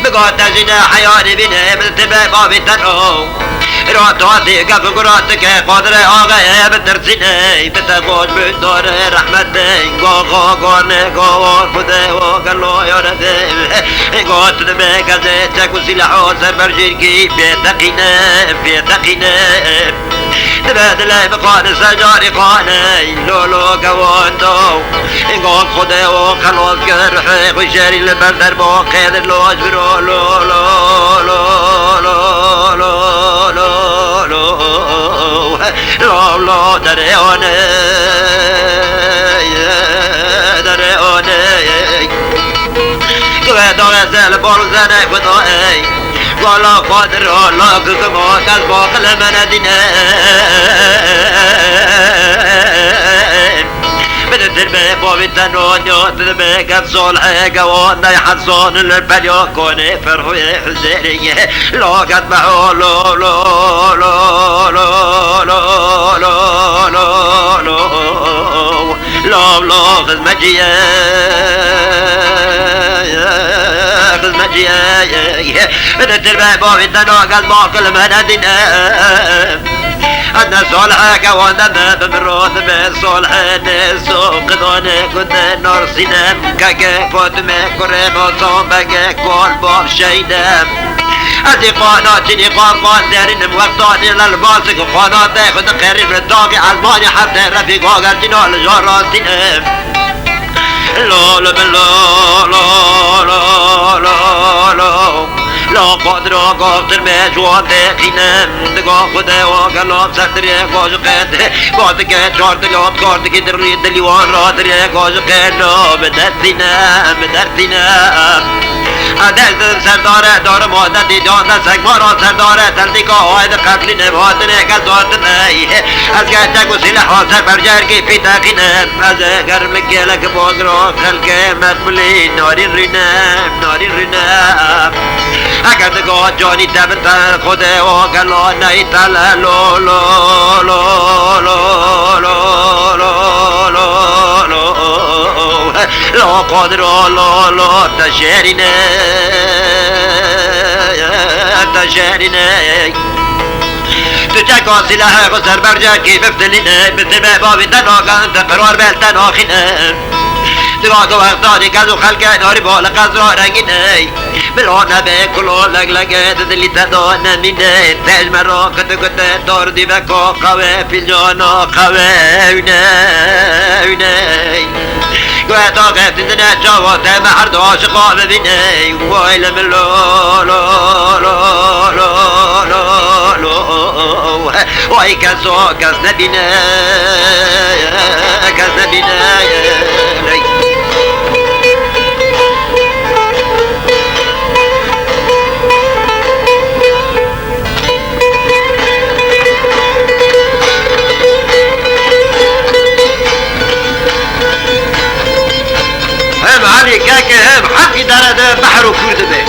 Bi got te jî ne heyalî bîne, min ditir be bavê te no. Ra tatê gef û guratike, Qadirê axê bitirsîne, bi te goş bi dorê rehmetê, go, go, go, ne, go, o, Xwedê, o, gelo, ya Rebê. Got dibê gazê çek û sîleh û ser berjêrkî, pê teqîne, pê teqîne. Dibe dilê min xane ser carê xane, lo, lo, gawando. Got Xwedê o xelos kir, ruhê xwe şerî li ber derbo qedir loj biro, lo, lo, lo, lo, lo, lo, lo, lo, lo, lo, derê onê, derê onê. Kıve dawe zel bol zene kudo ey. Wala Qadir Allah kızım o gel bakıl mene dine. Bide dirbe bavî te no nyo dirbe gel sol he gel o ne hason le peryo kone ferhu zeri. Lo gel be o lo lo lo lo lo lo lo lo lo. Lo, lo, xizmetçiye, xizmetçiye. Bide dirbe bavî te no gel bakıl mene dine. Ez ne saliheke wande me, bi min rotime salihê nêso, qidonê gundê narsîne, keke Fatime kurê Hasan Begê kol bav şeyde. Ez ê qana çinî qan qan derînim, wextanê lel basik qanatê xwe diqerîm li taxê ezmanî hevdê refî gagercîna li jar rastîne. Lo, lo, lo, lo, lo, lo, lo, lo. Lo, Qadira gavtir me ji wan têqîne. Diga Xwedê wa gelo ser dirê goj qet. Ba dike çar dilot kar dikî dirî dilî wan ra dirê goj qet. Lo, bi destîne, bi destîne. Dest didin serdare, darim o destî can destek mara serdare. Tendîka haydi qeflîne, hatinê ke zatin ey. Ez gerçek û sîleh ser bercerkî pî teqîne. Ez ê germikê lek bozro xelkê mezmilî narîn rîne, narîn rîne. Eger digo canî te bi te Xwedê o gelo ney te le lo, lo, lo, lo, lo, lo, lo, lo. Lo Qadiro lo, lo, te şêrîne, te şêrîne. Tu çeka silahê xwe ser bercekî biftilîne, bi tîmê bavî te nagan, te qirwar bel te naxîne. Diga tu wextanî kez û xelkê narî bo li qezra rengîne. Bila nebe kulo leglege di dilî te de nemîne. Te ji me re kite kite dar dîveka qewê, fîlcana qewê, wîne, wîne. Guhê daxê dizine çawa te me her du aşiqa bibîne. Way li min lo, lo, lo. Way kes o kes nebîne, kes nebîne. Hem Elî keke hem Heqî dere de behr û kûr dibe.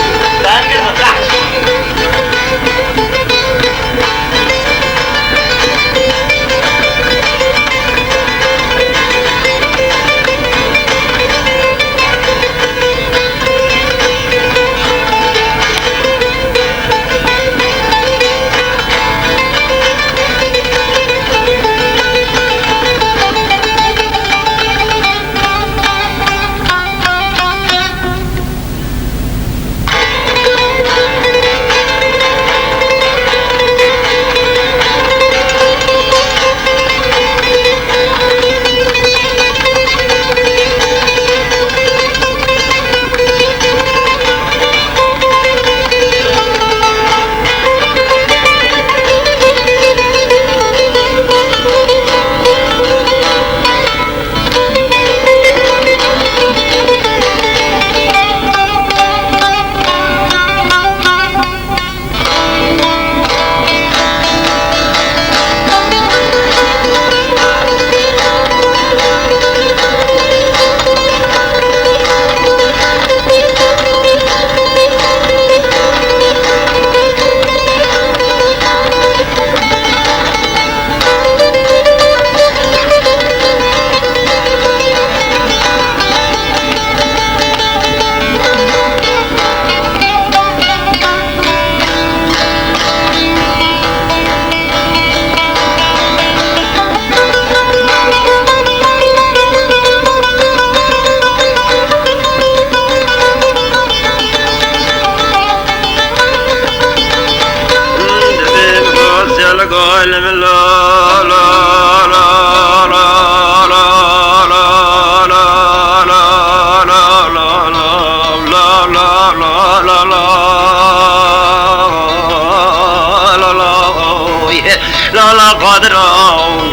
Lala Qadira,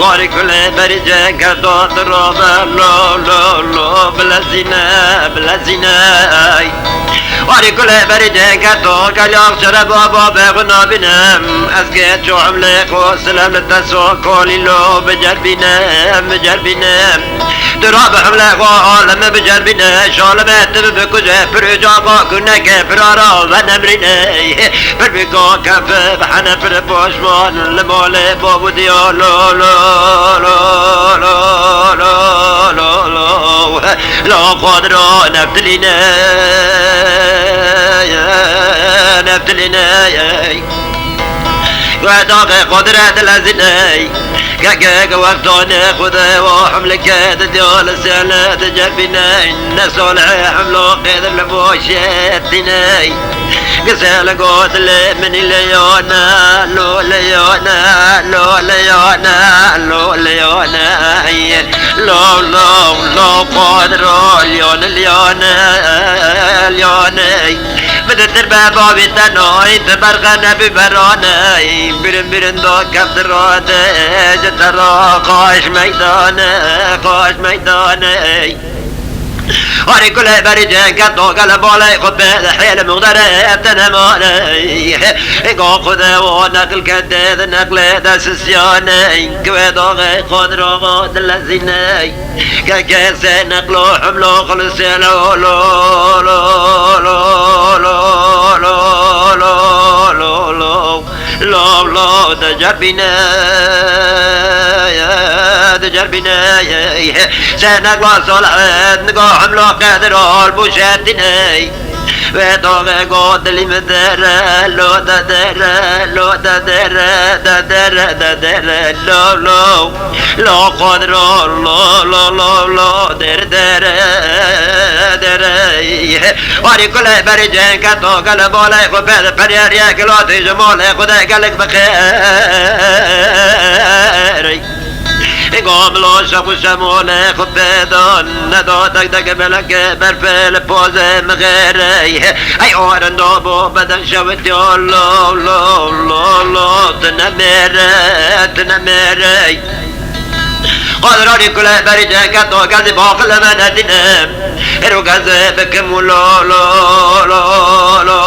warî kulê berî cenk kerdo dirabe, lo, lo, lo, bilezîne, bilezîne, ey. Warî kulê berî cenk kerdo, gelyak çere baba bexuna bînim. Ez ke çohim lê xo silem li te so kolî lo, bicerbînim, bicerbînim. Tu ra bi hemle xwe aleme bicerbîne, şalime tu bikuje, pir uca xwe kuneke, pir ara ve nemrîne. Pir bîka kef bi hene pir poşman, li malê bab û diya lo, lo, lo, lo, lo, lo, lo, lo, lo, Qadira neftilîne, neftilîne. Wê daxê Qadire dilezîne. Keke ke wextanê Xwedê wa hemleke di diya li sêle dicerbîne. Ne Salihê hemlo qêdir li boşê tîne. Gise li got lê minî lê yane, lo lê yane, lo lê yane, lo lê yane. Lo, lo, lo, Qadiro, liyane, liyane, liyane. Min di tir be bavî te nayî, tu berxe nebî berane. Birin, birin da kevt rade, ji te ra qaş meydane, qaş meydane. Harî kulê berî cenk keto gele balê xwe pê de hêl muxdere te nemane. Ênga Xwedê û neqil kete de neqlê de sisyane. Ki wê daxê Qadira dilezîne. Ke kesê neqlo hemlo xelisê lo, lo, lo, lo, lo, lo, lo, lo, lo. Law, law, dicerbîne, dicerbîne. Senek la Salih, niga hemla Qedir al bû şetîne. Wê daxê got dilî min dere, lo de dere, lo de dere, de dere, de dere, lo, lo. Lo Qadiro, lo, lo, lo, lo, dere, dere, dere. Warî kulê berî cenk keto gele balê xwe pê de peryariye gelo tê ji malê xwe de gelek bi xêr. Gamlo şev û şemolê xwe pê dan, neda dek dek melekê berfê li pozê min xêr. Ey orindo bo beden şewitiyo lo, lo, lo, lo, tu nemêre, tu nemêre. Qadranî kule berî ceket o gezî baqil me nedîne. Hero gezê bikim û lo, lo, lo, lo,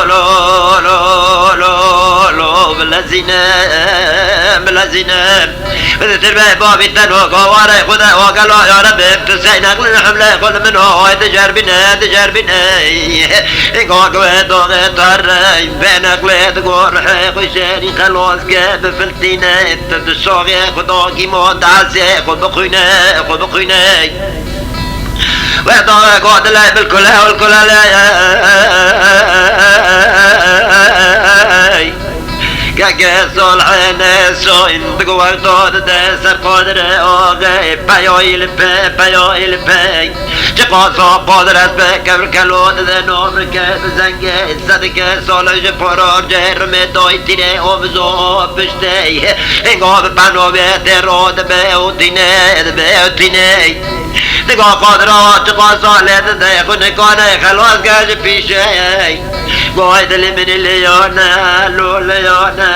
lo, lo, lo, lo, bilezîne, bilezîne. Bizitir be bavî te no gawarê xwe de o gelo ya Rebê, tu sey neqlin hemle xwe li min o, ay dicerbîne, dicerbîne. Ê gagwê doxê tarrey, vê neqlê digor hê xwe şêrî xelos ke bifil Tîne tu di şoxê xwe dagî mo dazê xwe bixwîne, xwe bixwîne. Wê dawê godile bilkule, bilkule le. Gege solhene soin, digo wexto dide ser qodire oxe, peyoyî li pe, peyoyî li pe. Çiqas a padir ez bi kevir kelo dide nomrike bi zengê sedike sole ji poror cê rimê doy tîrê o bizo piştê. Hingo bi pano bê tê ro dibe û tînê, dibe û tînê. Diga qadira çiqas a lê dide xwe nikane xelas ke ji pîşê. Goy dilê min liyane, lo liyane,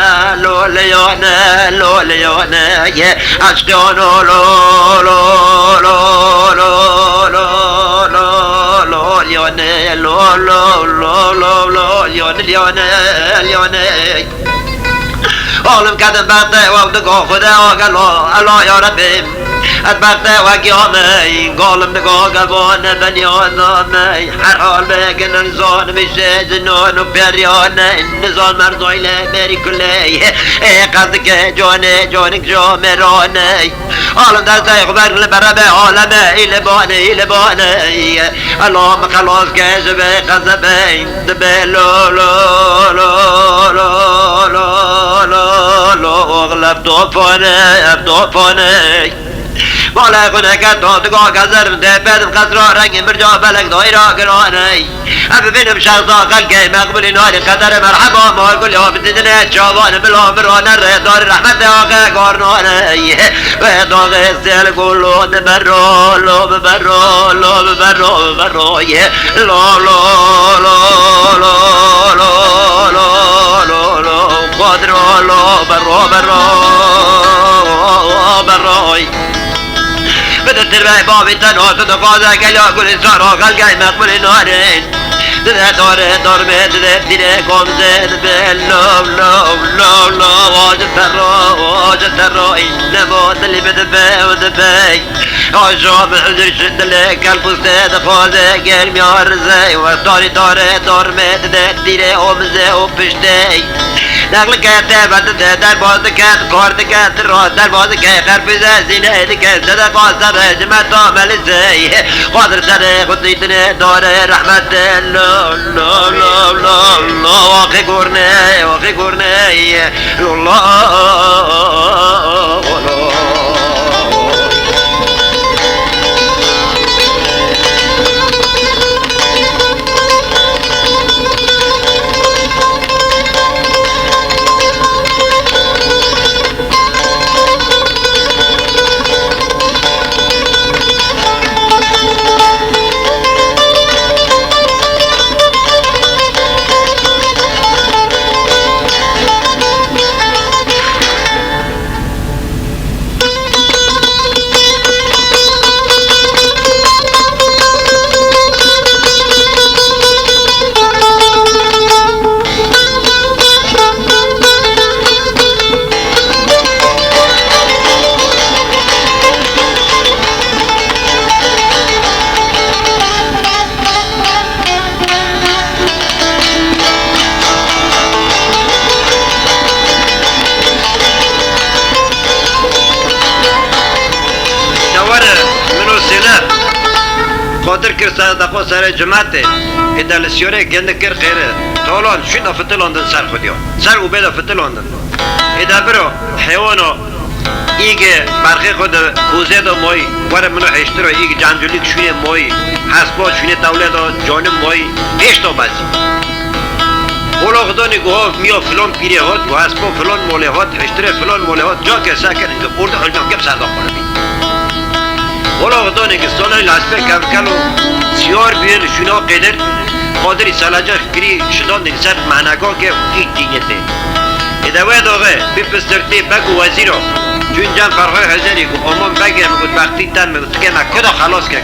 lo liyane, lo liyane. Ye aşkı ono lo, lo, lo, lo, lo, lo, lo, liyane, lo, lo, lo, lo, lo, liyane, liyane, liyane. Oğlum kadın baktı, vakti kokuda o galo, alo ya Rabbim. Et baktı vaki omey, golüm de go gavone ben yonamey. Her hal be gelen zon bir şey zinonu perione. Nizam merzoyle beri kuley. E kazike cone, conik jo merone. Alın destey xwe ber li bere be aleme, î li bane, î li bane. Elo min xelos ke ji vê qezebê dibe lo, lo, lo, oxil ev tofane, ev tofane. Bale xwe neke to digo gezerim dê bedim qesra rengê mirca belek dayra girane. Em bibînim şexsa xelkê meqbulî narî qedere merheba mal gul ya bididine çavan bila mirane rê darî rehmete axe garnane. Wê daxê sêl gul lo di berro, lo bi berro, lo bi berro, bi berro ye. Lo, lo, lo, lo, lo, lo, lo, lo, lo, xadro lo, berro, berro. Vay bavî te nase dixwaze gela gulîstana xelkê meqbulî narin. Dide dore dorme dide tîre komze dibe lov lov lov lov. Acı terro, acı terro, innemo dilî bi dibe û dibe. Aşa bi huzur şi dilê kelpûste dixwaze germiya rizey. Wextarî dore dorme dide tîre omze û piştey. Nexlike te vedide derbaz dike, kar dike, tira derbaz dike, xerpûze zîne dike, zede bazde be cimeta melizey. Qadir sere xutîtine dare rehmete lo lo lo lo lo. Waxê gorne, waxê gorne lo lo lo. Şewere min û Sêne Qadir kir ser de xwe serê cimetê. Êde li Siyorê gendik kir qêre. Tolan şûn de fitilandin ser xwe diya. Ser û bê de fitilandin. Êde biro heywana îge berxê xwe de kûzê de moyî. Were min û hêştiro îge cancûlîk şûnê moyî. Hespa şûnê tewlê de canim moyî. Pêş de bezî. Ola Xudanê guha miya filan pîrê hat, û hespa filan molê hat, hiştirê filan molê hat, ca ke sekir, ke ordu hilcan ke bi ser de xwe bî. Ola Xudanê ke salay li hespê kevkel û siyar bîye li şûna qêdir, Qadirî seleca kirî şidan dî ser mehneka ke î tînê tê. Êde wê daxê, bî pistirtê beg û wezîra, çûn cem Ferxay Hezerî got, aman begê min got, bextî ten min got, tikê me kuda xelas ke.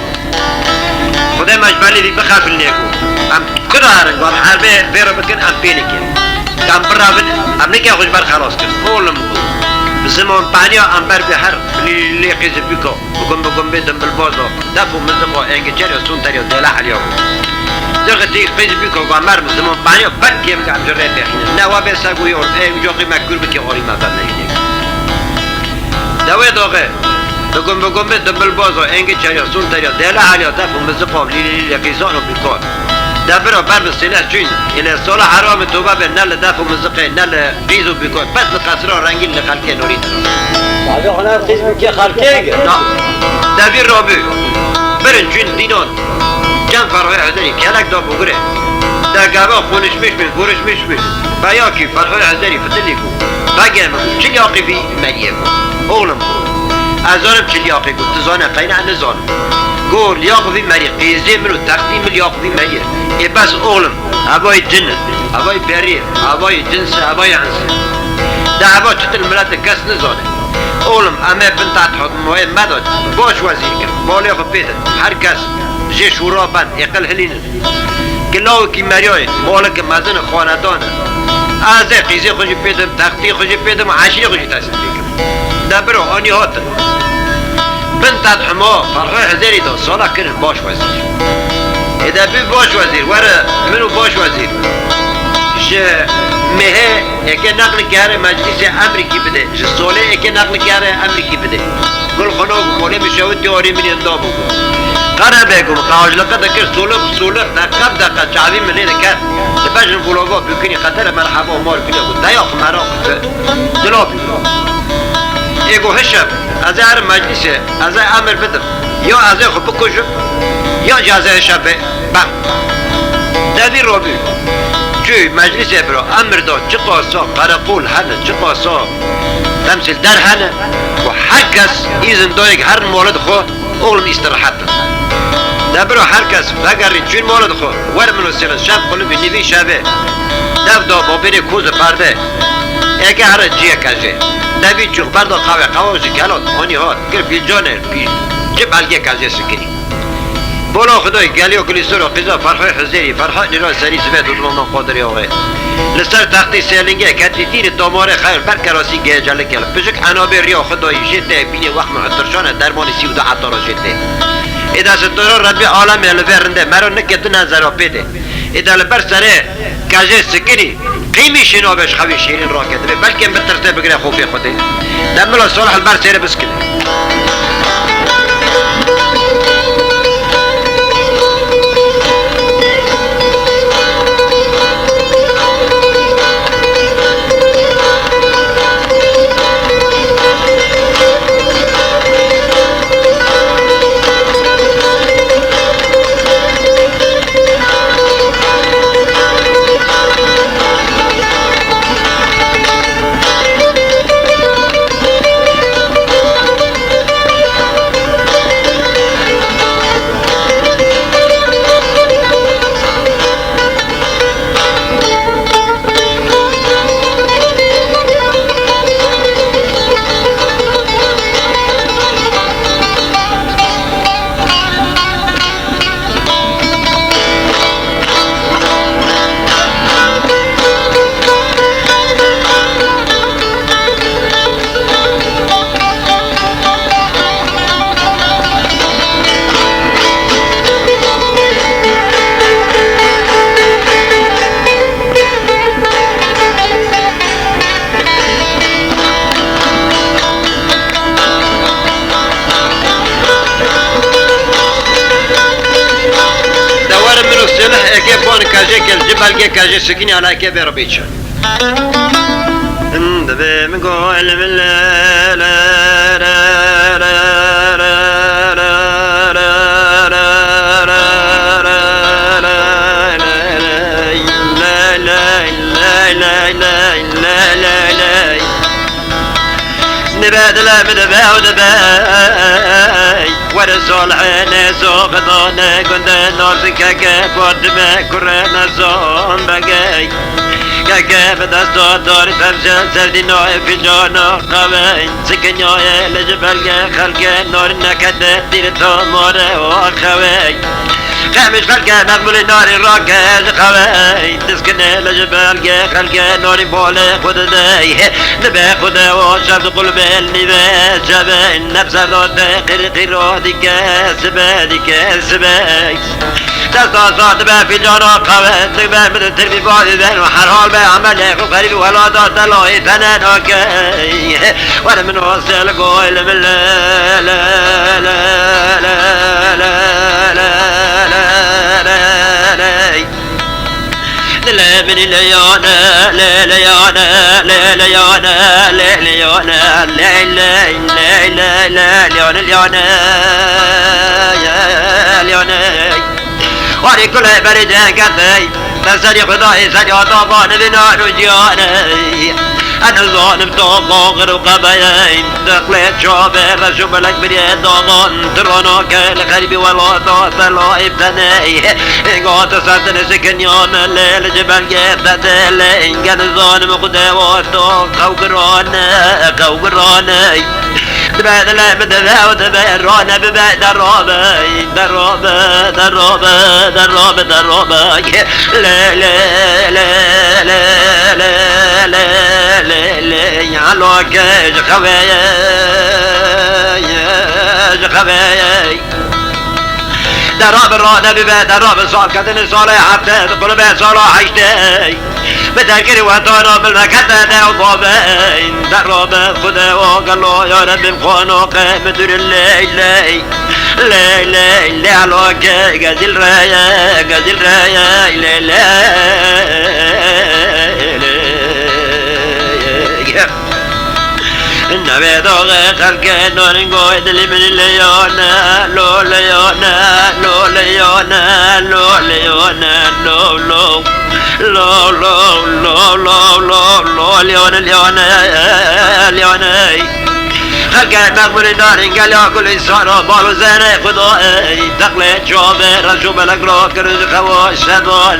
Xwedê me ji belê vî bixefilnê ku em kuda herin, ku em herbê vê re bikin, em pê nikin. Ku em birevin, em nike xwe ji ber xelas kin. Oğlum ku bi ziman paniya em ber bi her lê qîzî bîka, bi gum bi gum bê dimbilbaza, def û miziqa, êngîçeriya, sûnteriya, dêle heliya ku. Zirxitî qîzî bîka ku em ber bi ziman paniya ber kê bike em ji rê têxînin. Ne we bê seg û yor, ê uca qî me kûr bike, orî me ve meyînê. Dewê doxê, bi gum bi gum bê dimbilbaza, êngîçeriya, sûnteriya, dêle heliya, def û miziqa, lîlî lîlê qîzan û bîkar. De bira ber bi sêne çûn, êlê sala heramê tobe be ne li def û miziqê, ne li qîz û bîkar. Bes li qesra rengîn li xelkê norî dina. Abi, ona qîz bûkê xelkê ge. Na, devî rabû. Birin çûn dînan. Cem Ferxê Hezerî, kelek da bûgirê. De gava konuşmuş bû, görüşmüş bû. Beyakî Ferxê Hezerî fitilî bû. Begê min, çi liyaqî vî meriyê bû. Oğlum bû. Ez zanim çi liyaqî bû, tu zane qeyna, ez nizanim. Go liyaq vî merî, qêzê min û textî min liyaq vî meriyê. Ê bes oğlum, evayî cin in, evayî perî ye, evayî cins e, evayî ins e. De eva çitil milete kes nizane. Oğlum, em ê bin tat hukmoyê me de baş wezîr kin. Balê xwe pê din. Her kes jê şûra ben, êqil hilînin. Ki lawekî meriyayê, maleke mezin e, xanedan e. Ez ê qîzê xwe jî pê dim, textî xwe jî pê dim, eşîrê xwe jî tesîr pê kim. De biro, anî hatin. Bin tet hema Ferxê Hezêrî de sala kirin baş wezîr. Êde bî baş wezîr, were min û baş wezîr. Ji mêhê êkê neqlî kere meclîsê emrîkî bide. Ji solê êkê neqlî kere emrîkî bide. Gul xwe nabû, molê min şewitî orî min yên dabû. Qere bêgum, qajliqe dikir, solix solix, deqe bi deqe çavî min lê diket. Dibejin volava bûkinî qetere merheba mar bîne got, deya xwe mera xwe. Dila bî. Ê got, hişe, ez ê herim meclîsê, ez ê emir bidim. Ya ez ê xwe bikujim, ya jî ez ê hişe bê-, bem. Devî robî. Çû meclîsê bira, emir da, çiqasa qereqol hene, çiqasa temsîlder hene, û her kes îzin dayek herin mala xwe, oğlum îstirahat bin. De bira her kes vegerî çûn mala xwe, wer min û sêrin şev qulibî nîvî şevê. Dev da babêrê koz û perde. Eke here ciyeke jê. Devî çûx berda qawê, qawa jî kelat, anî hat, kir fîlcanê, fîl-, Ji belgê kajê sikinî. Bola Xwedayê geliya Gulîsora qîza Ferhayê Hizêrî, Ferhayê Nîra serî sibê dûdmana Qadirê Axê. Li ser textê sêlingê ketî tîrê tomarê xeyr ber kerasî gêcelik e. Pijik enabê riya Xwedayê jê tê bînê wexm û etirşane dermanê sî û du etara jê tê. Ê destdora Rebbê alemê li vê rindê mero nike tu nezera pê de. Ê de li ber serê kejê sikinî, qîmî şî nabe ji xewê şêrîn rake. Divê belkêm bitirse bigire xofê Xwedê. Demila Salih li ber sêrê biskine. De werin min û Sêlih eke ban kajê kel ji belgê kajê sikinî ala eke bê ribî çi. Divê min goy li min le, le, le, le, le, Nibe dile min dibe û dibe. Were Salihê nêzo xidane gundê Nazik keke Fatime kurê nezan begey. Keke bi desta darî tevje serdî nayê fincana qewey. Sikinyayê li ji belge xelkê narî nekete tîr tomare û xewey. Qemiş xelke meqbulî narî rake ji xewey. Diskinê li ji belge xelkê norî bolê xwe didey. Dibe xwe de o şev di qulbê nîve çevey. Nefser do te qîrî qîro dike sibe dike sibe. Desta sar dibe fîcana qewe. Dibe min di tirmî bavî ben û herhal be emelê xwe xerîb û welata te layî tene nakey. Were min o sel goy li min le le le. Dile min leyane, le leyane, le leyane, le leyane, le le le le le leyane, leyane, leyane. Warî kulê berî cengete, te serî Xwedayê serî adaba nivîna rûciyane. Ez nizanim to baxir û qebeyê, deqlê çavê reş û belek biriyê davan, tirano ke li xerîbî welata te layî tenê. Ênga tu ser din sikinyan lê li ji belgê te tê lê, ênge nizanim Xwedê wa to qew girane, qew girane. Dibe dile min dibe û dibe rane bibe derabe, derabe, derabe, derabe, derabe. Le, le, le, ya loke ji xewê ye, ji xewê ye. Derabe rane bibe derabe sal kedin salê hefte, di qulbe sala heştê. Bi dergirî wetana milmekete de û babeyn. Derro be Xude o gelo ya Rebbim xwano qe midir ley ley. Ley ley ley alo ke gezil reye, gezil reye, ley ley ley. Navê doxê xelkê norin goy dilî min leyone, lo leyone, lo leyone, lo leyone, lo lo. Lo lo lo lo lo lo leyone, leyone, leyone. Xelkê meqbulî narin gela gulî saro balo zene xudo ey. Deqlê çavê reş û belek ro kirin ji xewa şevan.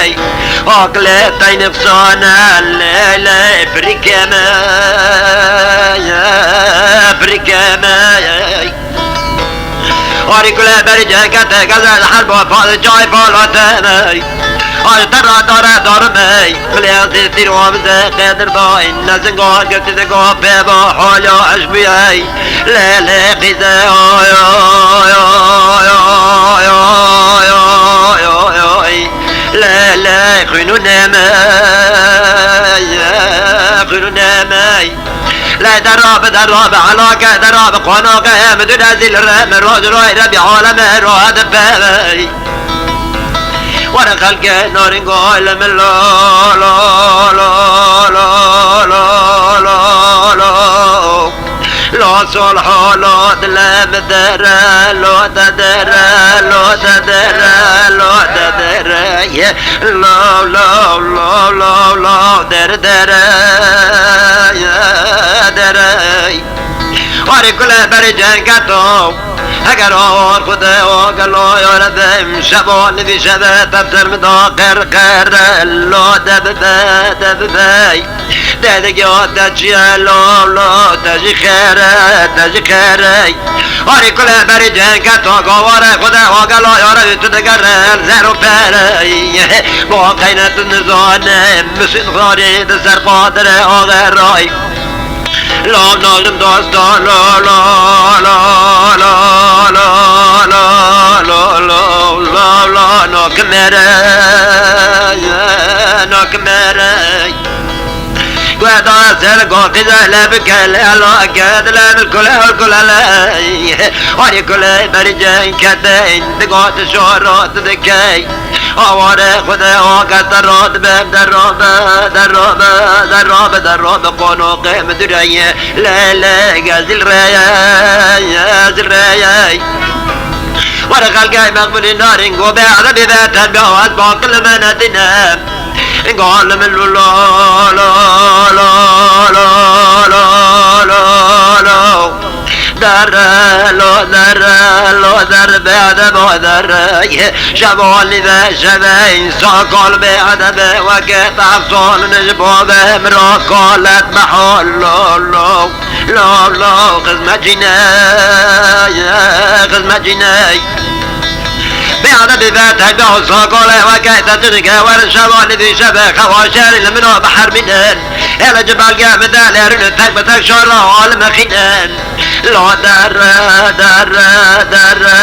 ey. Akle tey nifsane lê lê birike me, birike me, ey. Arî kule berî ceket gazel herba padî çay palate me. Ay tera dare darime. Milê ez tîr û avize qedir dayîn. Nezinga girtî de go pê ba hala ez bûyey. Lê lê qîze oy oy oy oy oy oy oy oy oy. Lê lê xwînûnê me, xwînûnê me. Lê derabe derabe elake derabe qonaqe em du rezîl re me roj roy Rebî aleme rohe de bevey. Were xelke narin gol min lo lo lo lo lo lo lo lo lo. Lo sol ho lo dile mi dere lo de dere lo de dere lo de dere ye lo lo lo lo lo dere dere ye dere. Were kule beri cengeto. Heger awar xwe de agelo ya re bim, şeva nivî şeve tefser min da qer qer de lo de bibe, de bibe. Te de giya te çiye lo lo, te jî xêre, te jî xêre. Arî kule berî cenke to gavare xwe de agelo ya re tu digere zer û pere. Bo qeyne tu nizane, misîn xarî de ser qadire ageray. Lav nalim dosta, la, la, la, nakimere, nakimere. Guhda ser goqî zele bikele, la ged le bil kule, kule le. Arî kule berî cenk keteyn, digot şorot dikey. Aware xwe de ake te radibe, de rabe, de rabe, de rabe, de rabe, qonoqê min direye, lê, lê, ge zilreye, zilreye. Were xelkê mexbûlî narin, go be edebî be terbiya, ez baqil me nedine. Galim lo, lo, lo, lo, lo, lo, lo, lo. Dere lo, dere lo, dere be edeba dere. Şevalî ve şeve insa kal be edebe weke tahson ji bo ve mira kalet behol lo, lo, lo, lo, xizmetçî ne, xizmetçî ne. Be edebî ve tega sakale weke te tu dike wer şevalî vî şeve xewa şerî li min o bihermînin. Hele ji belge min de lerin tek bi tek şara alime xînin. La derre, derre, derre,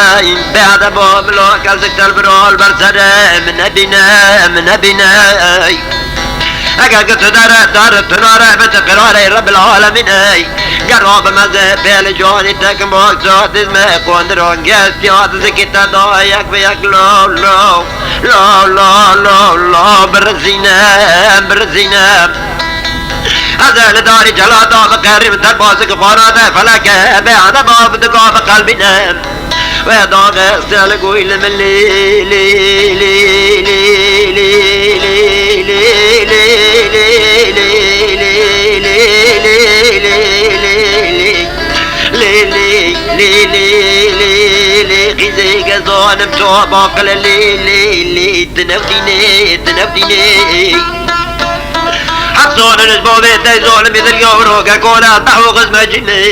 bêdebo milo kesik tel birol ber serê min nebîne, min nebîne. Eger ki tu dere, dere, tu nare, bi tu qirarê Rebbil Alemîn ey. Ger rabime zê pêli canî tekin bok, zat dizme qondiron gestiya dizikî te da yek bi yek lo, lo, lo, lo, lo, lo, birizîne, birizîne. Ez li darî celata biqerîm, derbazek xwarade feleke, be edeba bi diga biqelbîne. Ve daxe sel goy li min lê, lê, lê, lê, qîzê gezanim to baqile lê, lê, lê, dinevdînê, dinevdînê. Hep zonin ji bo vê dey zolimî dilga û roge kola behû xizmecînê.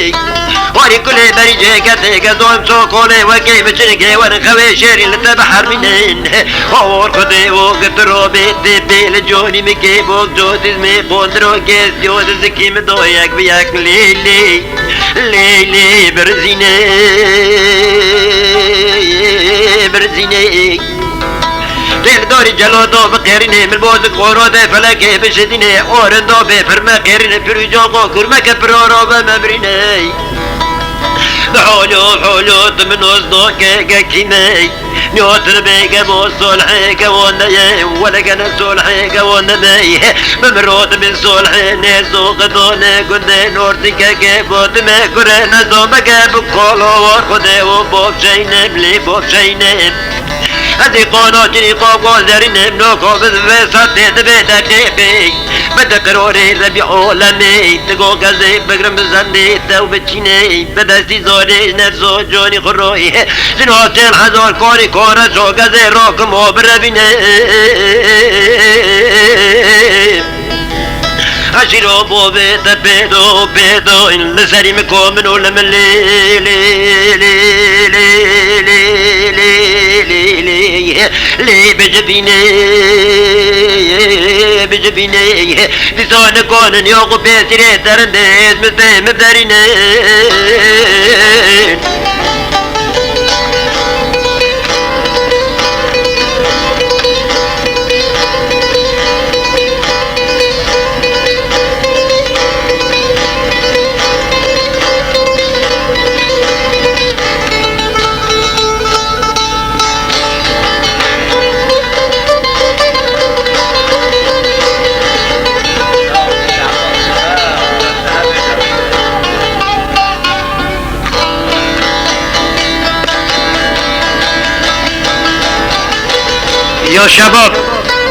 Warî kulê berî cêke têke zon ço kolê wekê biçin gê werin xewê şêrî li te bihermînin. Hawar xwedê û gitirobê tê bê li conî min kê bok cotîz mê qondiro gêz yo dizikî min do yek bi yek lê lê. Lê lê birizînê. Birizînê. Tê li darî celo do biqêrînê, min bozik xoro de felekê bişidînê, orindo bê pirme qêrînê, pirûco xo kurmeke piroro ve mebrînê. Bi holo holo tu min ozdo ke gekînê. Nyotir bê gebo solhê gewonde ye, wele gene solhê gewonde me. Bi mirot min solhê ne zoqe done gunde nortike gebo dime gure ne zombe ge bu kolo war xode o bov şeyne bli bov şeyne. Ez ê qonakî qo qo zerînim, no ko bi vê satê divê deqê bê. Bi di qirorê Rebî olemê, ti go gezê bigrim bi zendê te û biçînê. Bi destî zorê ji nefso conî xwe royê. Ji notên hezar korî kore so gezê rokim o birevînê. Eşîro bo vê te pêdo, pêdo, li serî min komin û li min lê, lê, lê, lê, lê, lê, lê, lê, lê, lê, bicibînê, bicibînê. Dîsa nikonin yo xwe pêsîrê derindê, ez min tê min derînê. Ya şebab,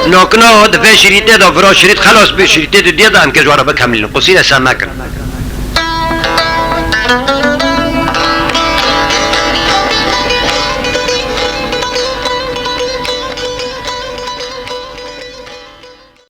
nakina di vê şirîtê de vira şirît xelas bê, şirîtê di diye de em kê ji we re bikemilînin. Qusîre se mekin.